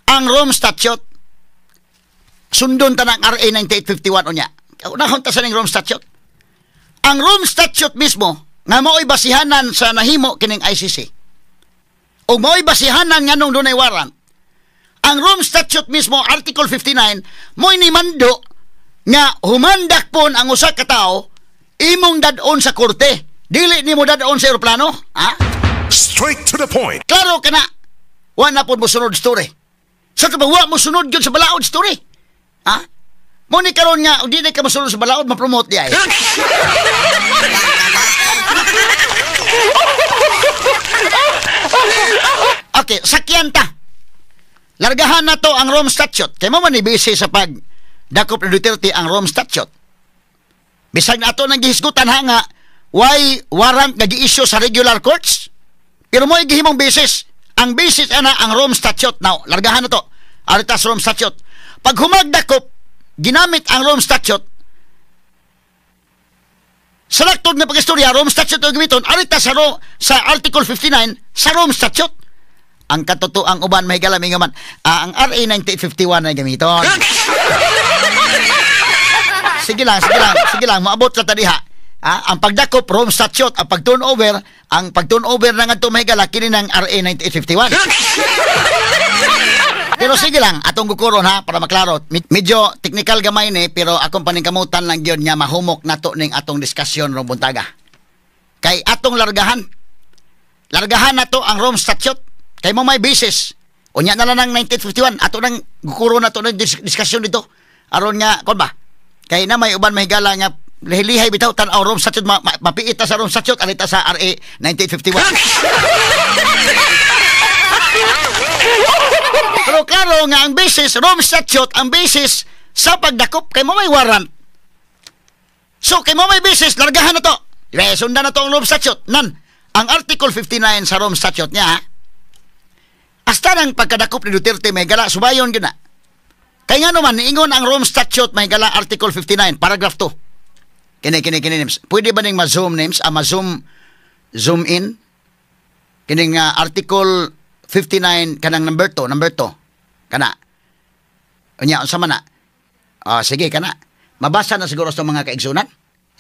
Ang Rome Statute. Sundon ta ng RA 9851 unya. Unahon ta sa ning Rome Statute. Ang Rome Statute mismo nga mao'y basihanan sa nahimo kining ICC. O mao'y basihanan nganong dunay warrant. Ang Rome Statute mismo, Article 59, mo'y nimando nga humandakpon ang usa ka tawo imong dad-on sa korte. Dili nimo dad-on sa eroplano, ha? Straight to the point. Klaro ka na. Wa na pod mo sunod story. Sa ba wa mo sunod gyud sa balaod story? Ha? Mo ni karon nga di na ka mosunod sa balaod, ma-promote di ay. Okay, sakyan ta. Largahan na to ang Rome Statute. Kay mo man ni busy sa pag dakop ni Duterte ang Rome Statute. Bisag na ato nang gihisgutan ha nga why warrant nga gi-issue sa regular courts? Pero mo gihimong basis. Ang basis ana ang Rome Statute. Now, largahan na to. Aritas Rome Statute. Pag humagdakop, ginamit ang Rome Statute. Sa laktod nga pag-istorya, Rome Statute ang gamiton, arita sa Article 59 sa Rome Statute. Ang katotoang uban, mahigala, mingaman, ang RA 9851 ay gamiton. Sige lang, sige lang, sige lang, maabot ka ta diha. Ang pagdakop, Rome Statute, ang pag-turnover na nga ito, mahigala, kini ng RA 9851. Pero sige lang, atong gukuron ha, para maklaro. Medyo technical gamay ni, pero akong paningkamutan lang yun nga mahumok na to ning atong diskusyon rong buntaga. Kay atong largahan. Largahan na to ang Rome Statute. Kay mo may basis. Unya na lang ng 1951, ato nang gukuro na to ng diskusyon dito. Aron nga, kon ba? Kay na may uban mahigala nga lihilihay bitaw tan-aw Rome Statute, mapiit ta sa Rome Statute, alita sa RA 1951. Pero klaro nga ang basis, Rome Statute, ang basis sa pagdakop kay mo may warrant. So kay mo may basis, largahan na to. Sundan na to ang Rome Statute. Nan, ang Article 59 sa Rome Statute niya, hasta nang pagkadakop ni Duterte, may gala, subayon yun na. Kaya nga naman, niingon ang Rome Statute, may gala, Article 59, paragraph 2. Kini, kini, kini, names. Pwede ba ning ma-zoom names? Ma-zoom, zoom in? Kining Article 59, kanang number 2, number 2. Kana. Unya, unsa man na? Sige, kana. Mabasa na siguro sa mga kaigsunan.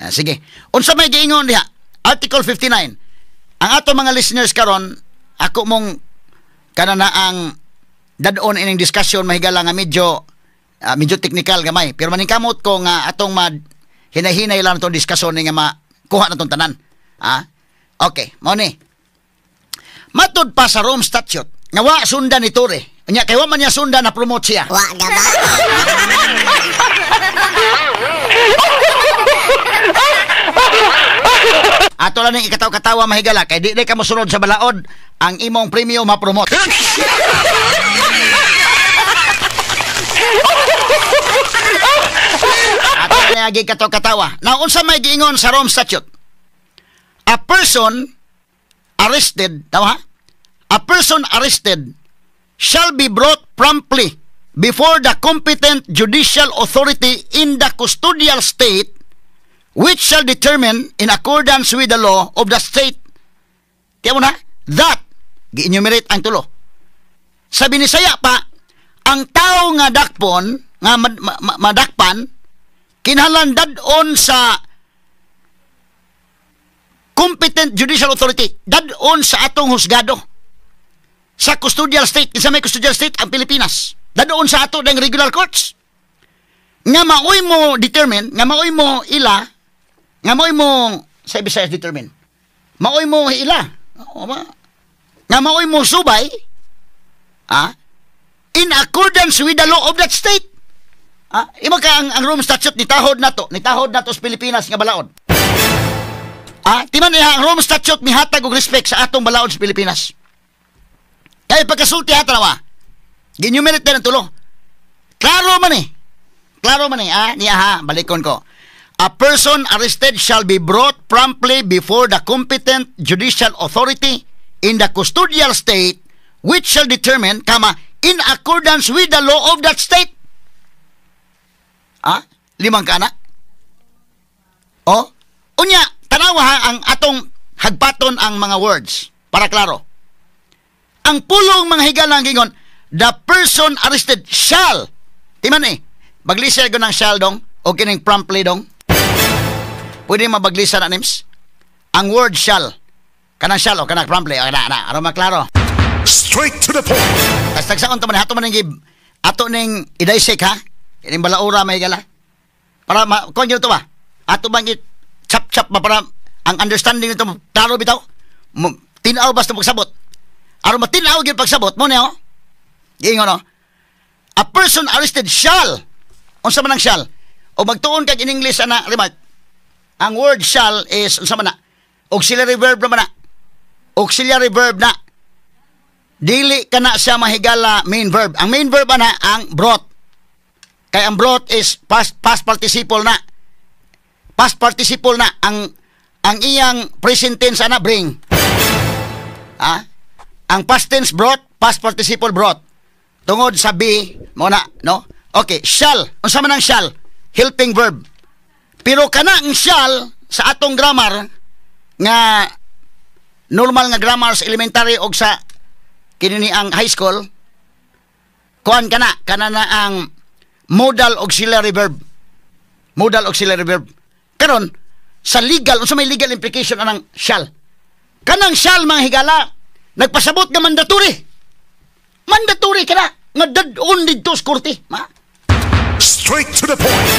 Sige. Unsa may giingon diha? Article 59. Ang ato mga listeners karon, ako mong kana na ang dad-on ining discussion, mahigala nga medyo medyo technical gamay. Pero maningkamot ko nga atong hinahinay lang itong discussion nga makuha na itong tanan. Ah? Okay, mao ni. Matud pa sa Rome Statute nga wa sundan ni Torre. Unya kay wa man niya sundan na promote siya. Wa gaba. Ato lang ning ikataw-katawa, mahigala, kay di ka mosunod sa balaod, ang imong premyo ma-promote. Ato lang ning ikataw-katawa. Now, unsa may giingon sa Rome Statute? A person arrested, tama ha? A person arrested shall be brought promptly before the competent judicial authority in the custodial state, which shall determine in accordance with the law of the state. Tiyan mo na? That, gi-enumerate ang tulo. Sa Binisaya pa, ang tao nga dakpon, nga madakpan, kinahanglan dad-on sa competent judicial authority, dad-on sa atong husgado. Sa custodial state, kinsa may custodial state? Ang Pilipinas. Dad-on sa ato ng regular courts. Nga maoy mo determine, nga maoy mo ila, nga maoy mo, sa Bisayas determine, maoy mo ila, o ba? Nga maoy mo subay, in accordance with the law of that state. Imo ka ang Rome Statute nitahod nato sa Pilipinas nga balaod. Timan niya ang Rome Statute mihatag og respect sa atong balaod sa Pilipinas. Kaya pagkasulti ha, tanawa. Ginumerate na ng tulo. Klaro man eh. Klaro man eh, niya ha, balikon ko. A person arrested shall be brought promptly before the competent judicial authority in the custodial state which shall determine, comma, in accordance with the law of that state. Limang kana? Oh, unya, tanawa ha, ang atong hagpaton ang mga words para klaro. Ang pulong, mga higala, ang gingon, the person arrested shall. Timan eh, baglisa ko ng shall dong, o kining promptly dong. Pwede mabaglisa na nims? Ang word shall. Kanang shall o kanang promptly. O kana, na, aron maklaro. Straight to the point. Tas tagsaon to man, ato man ning ato ning i-dissect ha. Kining balaura, may higala. Para ma kuan gyud to ba? Ato bang chap-chap ba para ang understanding nito klaro bitaw? Tin-aw basta pagsabot. Aron matin-aw gyud pagsabot mo niya. Giingon no. A person arrested shall. Unsa man ang shall? O magtuon kag in English ana remark. Ang word shall is unsa man na? Auxiliary verb naman na. Auxiliary verb na. Dili ka na siya mahigala main verb. Ang main verb ana ang brought. Kay ang brought is past participle na. Past participle na ang iyang present tense ana bring. Ah? Ang past tense brought, past participle brought. Tungod sa be mo na, no? Okay, shall. Unsa man ang shall? Helping verb. Pero kana ang shall sa atong grammar nga normal nga grammar sa elementary og sa kini ang high school, kuan kana na ang modal auxiliary verb, modal auxiliary verb. Karon sa legal, unsa may legal implication anang shall? Kanang shall, mga higala, nagpasabot nga mandatory, mandatory kana nga dad-on didto sa korte ma. Straight to the point.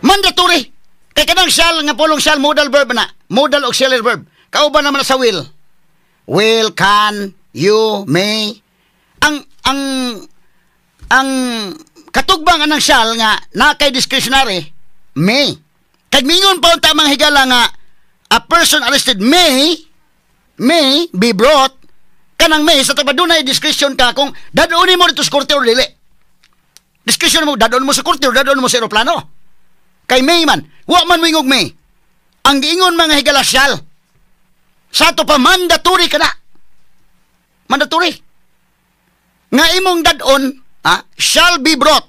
Mandatory kay kanang shall nga pulong shall, modal verb na, modal auxiliary verb, kauban naman na sa will, will, can, you, may. Ang katugbang anang shall nga na kay discretionary, may. Kay mingon pa unta, mga higala, nga a person arrested may be brought, kanang may sa taba dunay discretion ka kung dad-onin mo dito sa korte or dili. Discretion mo, dad-on mo sa korte or dad-on mo sa eroplano. Kay may man, wa man moingog may. Ang giingon, mga higala, shall. Sa ato pa mandatory ka na. Mandatory. Nga imong dad-on, shall be brought.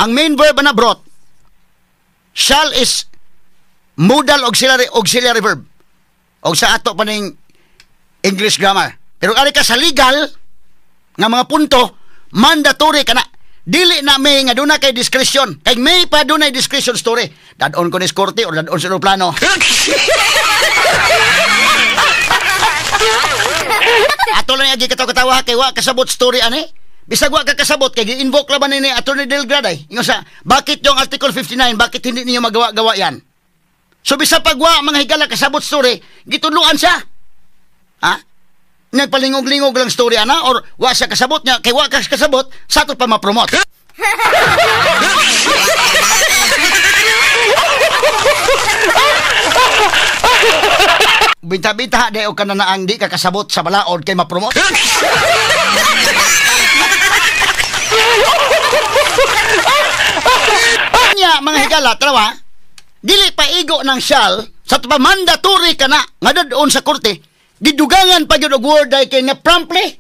Ang main verb na brought. Shall is modal auxiliary verb. O sa ato pa ning English grammar. Pero ari ka sa legal nga mga punto, mandatory ka na. Dili na may nga duna kay discretion. Kay may pa dunay discretion story. Dad-on ko ni korte or dad-on sa eroplano. Ato lang agi katawa-katawa kay wa kasabot story ani. Bisag wa ka kasabot kay gi-invoke laban ni Attorney Delgraday. Ingon sa bakit yung Article 59, bakit hindi niyo magawa-gawa yan? So bisag pagwa, mga higala, kasabot story, gitudloan siya. Ha? Nagpalingog-lingog lang story ana or wa siya kasabot niya kay wa ka kasabot sa ato pa ma-promote. Binta-binta di o kananaang di ka kasabot sa balaod kay ma-promote. Nya mga higala, tarawa, dili pa igo ng shall sa pa mandatory ka na nga dadon sa korte, gidugangan pa gyud og word ay kay nga promptly.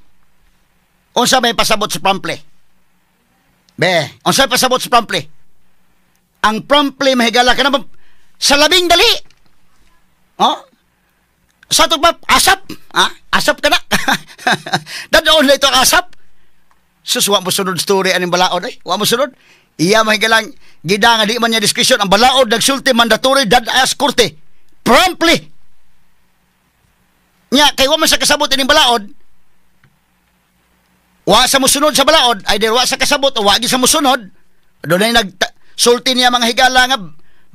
Unsa may pasabot sa promptly? Be, unsa may pasabot sa promptly? Ang promptly, mahigala, ka na sa labing dali. Oh? Sa to pa asap, ha? Asap ka na. Dadon na ito ang asap. Sus, wa mo sunod story aning balaod ay. Wa mo sunod. Iya mahigalang gida nga di man niya discretion ang balaod nagsulti mandatory dad-as korte. Promptly. Nya kay wa man sa kasabot ining balaod. Wa sa musunod sa balaod, either wa sa kasabot o wa gi sa musunod. Dunay nagsulti niya mga higala nga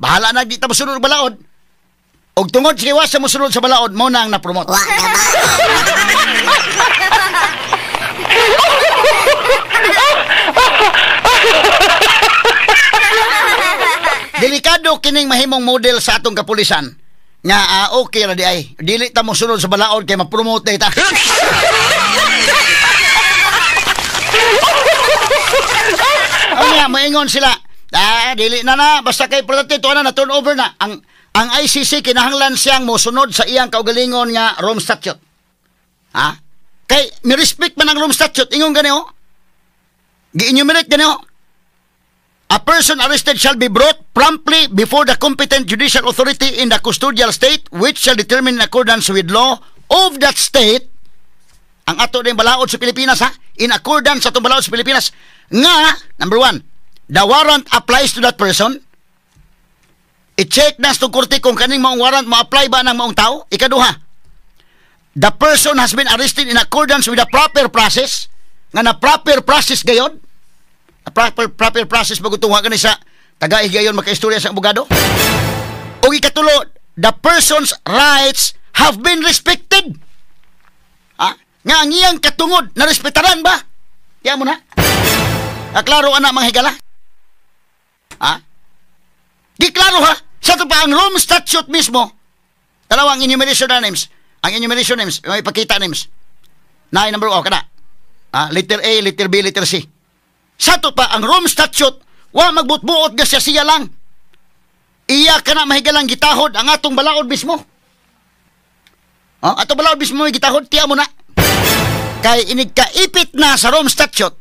bahala na di ta musunod balaod. Og tungod sa wa sa musunod sa balaod mo na ang na-promote. Wa na ba? Delikado kining mahimong model sa atong kapulisan nga okay ra di ay dili ta mosunod sa balaod kay ma-promote ta. Ang maingon sila, dili na na basta kay importante to na turn over na ang ICC kinahanglan siyang mosunod sa iyang kaugalingon nga Rome Statute. Ha? Kay mi respect man ang Rome Statute ingon gani oh. Gi-enumerate gani oh. A person arrested shall be brought promptly before the competent judicial authority in the custodial state, which shall determine in accordance with law of that state. Ang ato din balaod sa Pilipinas, ha? In accordance sa atong balaod sa Pilipinas. Nga, number one, the warrant applies to that person. I-check na sa korte kung kaning maong warrant ma-apply ba ng maong tao. Ikaduha, the person has been arrested in accordance with the proper process. Nga na proper process gayon. Proper process bago tunga kani sa tagaih gayon makaistorya sa abogado. O ikatulo, the person's rights have been respected. Ha? Nga ang iyang katungod na respetaran ba? Kaya mo na. Klaro ana mga higala. Ha? Di klaro ha. Sa ito pa ang Rome Statute mismo. Dalawang enumeration na names. Ang enumeration names, may pakita names. Na number 1 kada. Ha? Letter A, letter B, letter C. Sa ito pa, ang Rome Statute, wa magbutbuot nga siya siya lang. Iya ka na mahigalang gitahod ang atong balaod mismo. Oh, atong balaod mismo may gitahod, tiya mo na. Kay inigkaipit na sa Rome Statute,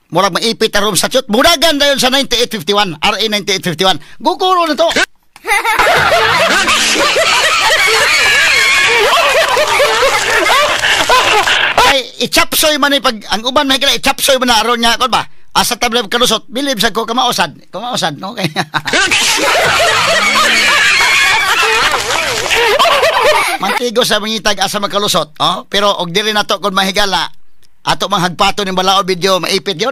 murag maipit ang Rome Statute, muragan dayon sa 9851, RA 9851. Guguro na to. Ay, ichapsoy man pag, ang uban mahigala, ichapsoy man na aron niya, kon ba? Asa tabla kalusot, bilib sa ko kamaosad. Kamaosad, no? Okay. Mantigo sa mangitag asa makalusot, oh? Pero og dili na to kung mahigala, ato manghagpato ning balaod video, maipit yun.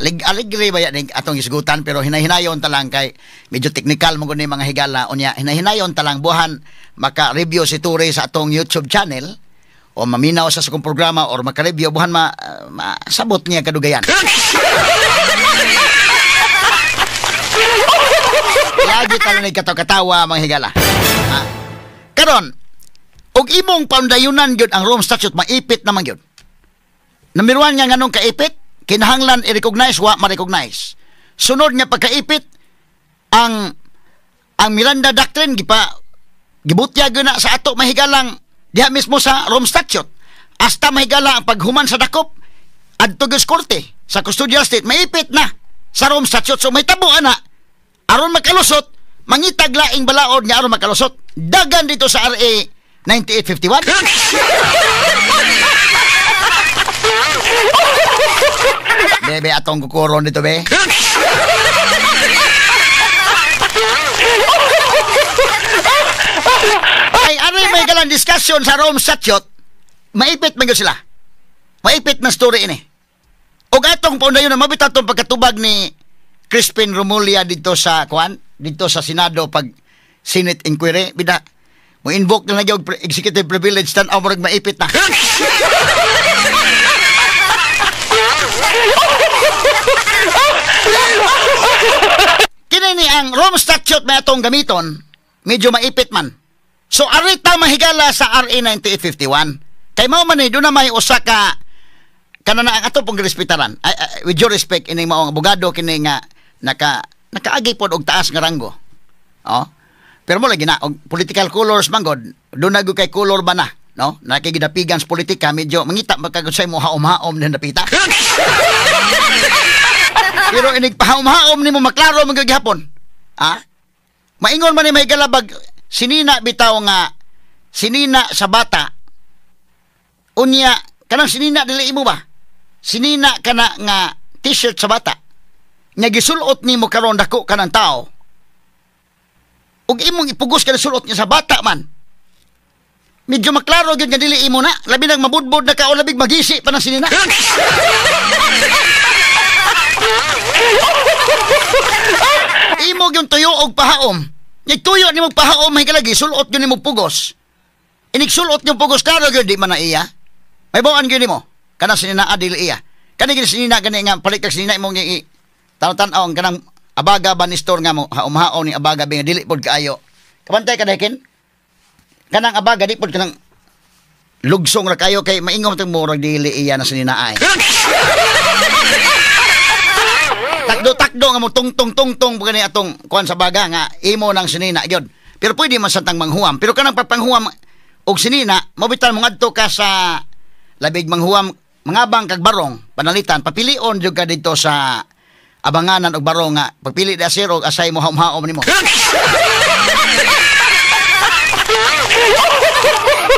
Aligre ba yan atong isgutan, pero hinahinayon ta lang kay medyo technical mo gud ni mga higala. Unya, hinahinayon ta lang buhan maka-review si Ture sa atong YouTube channel o maminaw sa akong programa or maka-review buhan masabot niya kadugayan. Lagi ta lang katawa mga higala. Ha? Karon, og imong paundayunan gyud ang Rome Statute, maipit naman gyud. Namiruan nga nganong kaipit, kinahanglan i-recognize wa ma-recognize. Sunod nga pagkaipit ang Miranda Doctrine gibutyag na sa ato mahigalang diha mismo sa Rome Statute. Hasta mahigala ang paghuman sa dakop adto gyud korte sa custodial state, maipit na sa Rome Statute. So may tabo ana aron makalusot, mangitag laing balaod nga aron makalusot. Dagan dito sa RA 9851. Bebe, atong kukuron dito, be. Ay, aray may galang discussion sa Rome Statute, maipit man sila. Maipit na story ini. Og atong paundayon na mabita atong pagkatubag ni Crispin Romulia dito sa kuan, dito sa Senado pag Senate inquiry, bida mo invoke na nagyog executive privilege tan murag maipit na. Kini ni ang Rome Statute may atong gamiton, medyo maipit man. So arita mahigala sa RA 9851. Kay mao man ni doon na may usa ka kanana ang ato pong respetaran. With due respect ini maong abogado kini nga nakaagi pod og taas nga ranggo. Oh. Pero mo lagi na og political colors man god, doon na kay color ba na, no? Nakigidapigan sa politika, medyo mangita magkagod sa imo haom-haom din napita. Pero inig pahaom-haom nimo maklaro man gihapon. Ha? Maingon man ni may galabag sinina bitaw nga sinina sa bata. Unya kanang sinina dili imo ba? Sinina kana nga t-shirt sa bata. Nya gisulot nimo karon dako kanang tao. Ug imong ipugos kada sulot niya sa bata man. Medyo maklaro gyud nga dili imo na, labi nang mabudbod na ka o labig magisi pa ng sinina. Imo gyud tuyo og pahaom. Nya tuyo nimo pahaom higalagi sulot gyud nimo pugos. Inig sulot nimo pugos klaro gyud di man na iya. May bawaan gyud nimo. Kanang sinina dili iya. Kani gyud sinina gani nga palit kag sinina imong tan-aw ang kanang abaga ba ni store nga mo haom-haom ni abaga bi dili pod kaayo. Kabantay ka dakin. Kanang abaga di pod kanang lugsong ra kayo kay maingom tong murag dili iya na sininaay. Takdo-takdo nga mo tungtong-tungtong pa gani atong kuan sa baga nga imo nang sinina gyud. Pero pwede man sa tang manghuam. Pero kanang pagpanghuam og sinina, mobitan mo ngadto ka sa labig manghuam mangabang kag barong panalitan papilion jud ka didto sa abanganan og barong nga pagpili da sir og asay mo haom-haom nimo.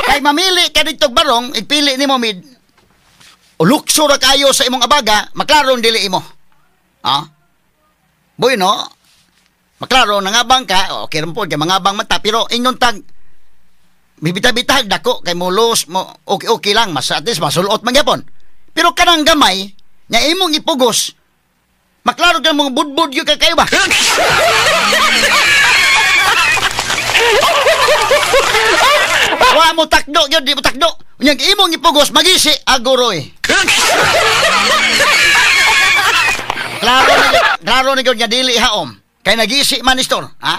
Kay mamili ka didto og barong, ipili nimo mid ulukso ra kayo sa imong abaga, maklaron dili imo. Ha? Boy no? Maklaro nangabang ka, okay rin po kay mangabang mata pero ingon tag bibita-bitag dako kay mo los mo okay okay lang mas at least masulot man gyapon. Pero kanang gamay nya imong ipugos, maklaro ka mga budbud yun ka kayo ba? Wa mo takdo yun, di mo takdo. Unyang imong ipugos, magisi, agoroy. Klaro na yun nga dili haom. Kay nagisi man istor. Ha?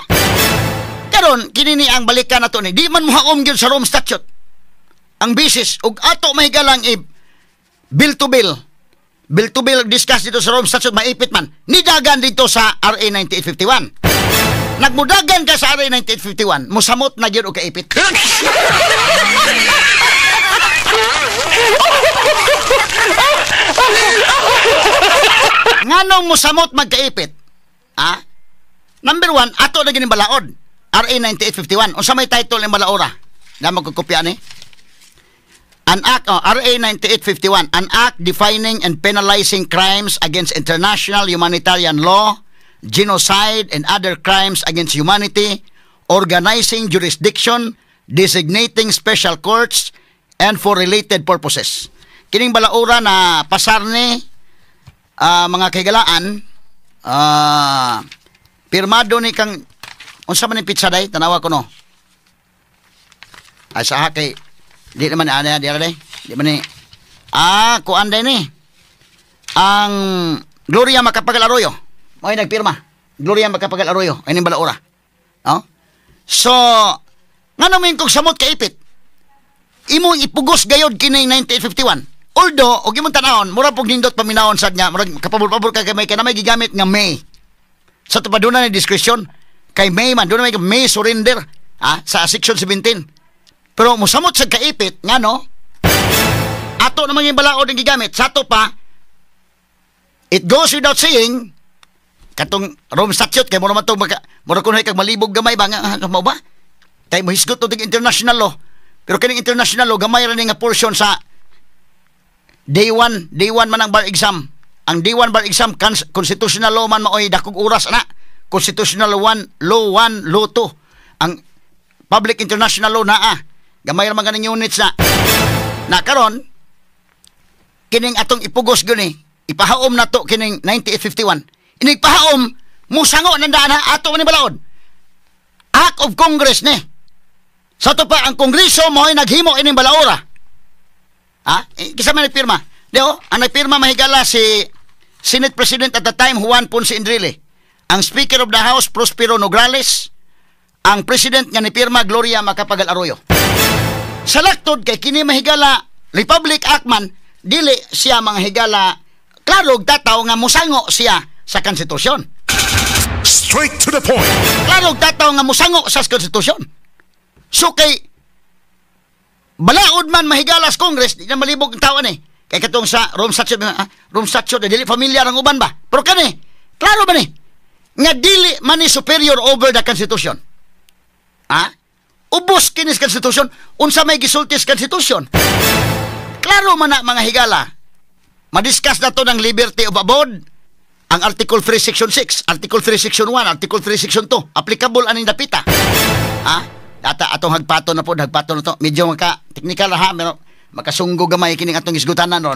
Karon, kinini ang balikan na to ni. Di man mo haom yun sa Rome Statute. Ang bisis, ug ato mahigalang bill to bill. Bill to bill discuss dito sa Rome Statute, maipit man. Nidagan dito sa RA 9851. Nagmudagan ka sa RA 9851, musamot na gyud og kaipit. Nganong musamot magkaipit? Ha? Number one, ato na gining balaod. RA 9851. Unsa may title ng balaora? Na magkukopya ni? An act, RA 9851, an act defining and penalizing crimes against international humanitarian law, genocide, and other crimes against humanity, organizing jurisdiction, designating special courts, and for related purposes. Kining balaura na pasar ni mga kahigalaan, pirmado ni kang, unsa man ni pizza day? Tanawa ko no. Ay sa kay di naman ana di ara di man ni kuan day ni ang Gloria Macapagal Arroyo. Mo'y nagpirma. Gloria Macapagal Arroyo ay ning balaura. Oh? So ngano min kog samot kaipit? Imong ipugos gayod kini 9851. Although og imong tan-awon, mura pug nindot paminawon sad nga murag kapabor-pabor kay may kanamay gigamit nga may. Sa tupa duna ni discretion kay may man duna may may surrender sa section 17. Pero musamot sa kaipit ngano ato namang yung balaod ang gigamit sa ato pa, it goes without saying katong Rome Statute kay mura man to mura kunoy kag malibog gamay ba nga mao ba kay mohisgot to international law, pero kining international law gamay ra ni nga portion sa day 1 man ang bar exam. Ang day 1 bar exam constitutional law man maoy dakog oras ana. Constitutional law 1, law 1, law 2. Ang public international law naa gamay ra man ganing units na. Na karon kining atong ipugos gyud ni ipahaom na to kining 9851. Inig pahaom musango nang daan ato man ni balaod. Act of Congress ni. Sa to pa ang Kongreso mo'y naghimo ining balaora. Ha? Kisa man nagpirma. Deo, ang nagpirma mahigala si Senate President at the time Juan Ponce Enrile. Ang Speaker of the House Prospero Nograles. Ang President nga nipirma Gloria Macapagal Arroyo. Sa laktod kay kini mahigala Republic Act man dili siya mga higala klaro og tataw nga musango siya sa konstitusyon. Straight to the point. Klaro og tataw nga musango sa konstitusyon. So kay balaod man mahigala sa Congress, di na malibog ang tao ni. Kay katong sa Rome Statute, Rome Statute dili familiar ang uban ba. Pero kani, klaro ba ni nga dili man ni superior over the Constitution. Ha? Ubos kini sa Constitution, unsa may gisulti sa Constitution? Klaro man na, mga higala. Madiscuss na to ng liberty of abode. Ang Article 3 Section 6, Article 3 Section 1, Article 3 Section 2, applicable aning dapita. Ha? Ata atong hagpato na po, hagpato na to. Medyo maka technical ha, pero makasunggo gamay kining atong isgutanan ron.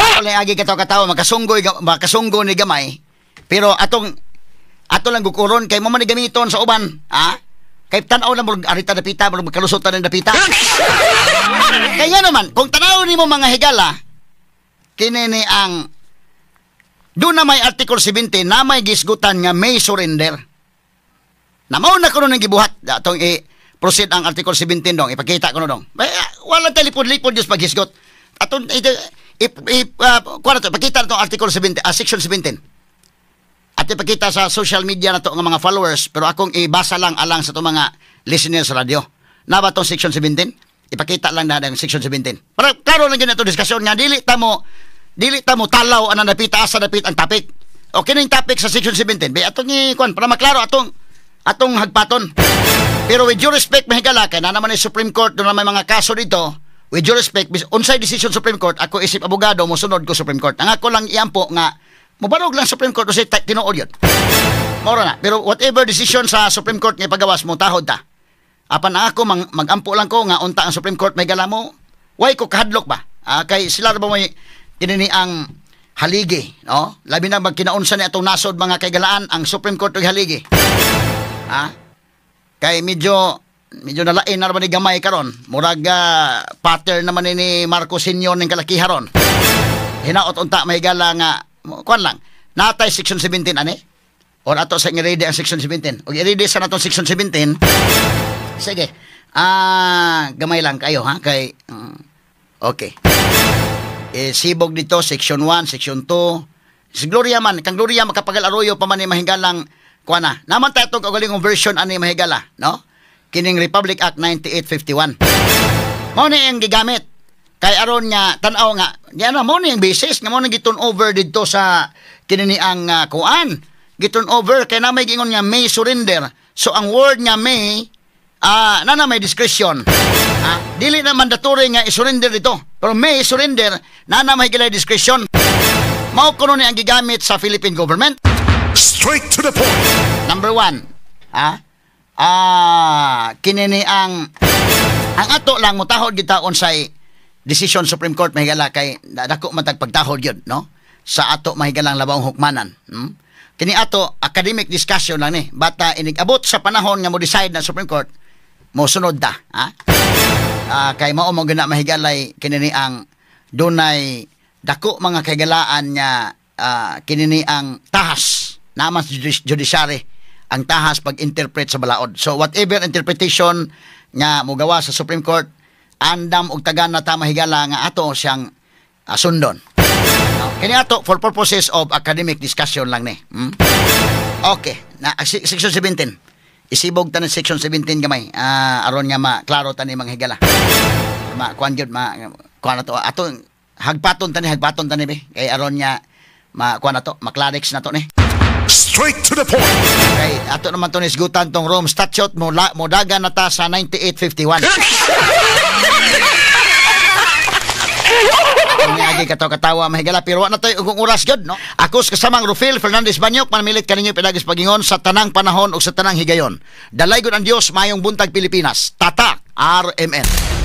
Ako lang agi katawa-katawa, makasunggo ni gamay. Pero atong ato lang gukuron kay mo man gamiton sa uban, ha? Kay tan-aw na murag arita dapita, murag magkalusotan ng dapita. Kaya naman, kung tan-aw nimo mga higala, kini ni ang doon na may Article 17 na may gisgutan nga may surrender. Na mao na kuno nang gibuhat atong i-proceed ang Article 17 dong, ipakita kuno dong. Wala talipod-lipod Diyos paghisgot. Atong kuha na to, ipakita na to Article 17, Section 17. At ipakita sa social media na to ng mga followers, pero akong ibasa lang alang sa to mga listeners sa radyo. Na ba tong Section 17? Ipakita lang na ang Section 17. Para klaro lang yun ito diskusyon nga, dili tamo talaw ang napita asa dapit ang topic. Okay na yung topic sa Section 17. Be, atong kuan para maklaro atong hagpaton. Pero with due respect, mahigala, kay na naman yung Supreme Court, doon na may mga kaso dito. With due respect, unsay decision Supreme Court, ako isip abogado, mosunod ko Supreme Court. Ang ako lang iampo nga, mubarog lang Supreme Court kasi tinuod yun. Mora na. Pero whatever decision sa Supreme Court nga ipagawas mo, tahod ta. Apan ako, magampo lang ko nga unta ang Supreme Court may gala mo, way ko kahadlok ba? Kay sila ba may kinini ang haligi, no? Labi na magkinaunsa ni atong nasod mga kaigalaan ang Supreme Court og haligi. Ha? Kay medyo nalain na naman ni gamay karon. Murag pattern naman ni Marcos Sr. ning kalakiha ron. Hinaot unta may gala nga kuan lang. Natay Section 17 ani? Or ato sa i-ready ang Section 17. Og i-ready sa natong Section 17. Sige. Gamay lang kayo ha kay okay. Sibog dito Section 1, Section 2. Si Gloria man, kang Gloria Makapagal Arroyo pa man ni mahigalang kuan na. Naman tayo itong kaugalingong version ani mahigala, no? Kining Republic Act 9851. Mao ni ang gigamit. Kay aron nga tan-aw nga, yan na mao ni ang basis nga mao ni giturn over didto sa kini ang kuan. Giturn over kay na may giingon nga may surrender. So ang word nga may na may discretion. Dili na mandatory nga i-surrender dito. Pero may surrender na na may gilay discretion. Mao kuno ni ang gigamit sa Philippine government. Straight to the point. Number 1, kini ni ang ato lang mutahod kita unsay decision Supreme Court mahigala kay dako man tag pagtahod gyud, no? Sa ato mahigalang labawng hukmanan. Kini ato academic discussion lang ni. Bata inig-abot sa panahon nga mo decide ng Supreme Court, mo sunod ta, ha? Kay mao mo gina mahigalay kini ni ang dunay dako mga kahigalaan nga kini ni ang tahas naman sa judiciary ang tahas pag-interpret sa balaod. So whatever interpretation nga mogawa sa Supreme Court, andam og tagan na ta mahigala nga ato siyang sundon. Kini ato for purposes of academic discussion lang ni. Okay, na Section 17. Isibog ta ng Section 17 gamay. Aron nga maklaro ta ni mga higala. Ma kuan gyud ma kuan na to. Ato hagpaton ta ni be. Kay aron nga ma kuan na to, maklarex na to ni. Straight to the point. Kay ato naman to nisgutan tong Rome Statute mo modagan na ta sa 9851. Kung katawa-katawa mahigala pero wa na tayo ugong oras gyud, no? Ako sa kasamang Rufil Fernandez Banyok manamilit kaninyo pinagis pagingon sa tanang panahon ug sa tanang higayon. Dalaygon ang Dios, mayong buntag Pilipinas. Tatak RMN.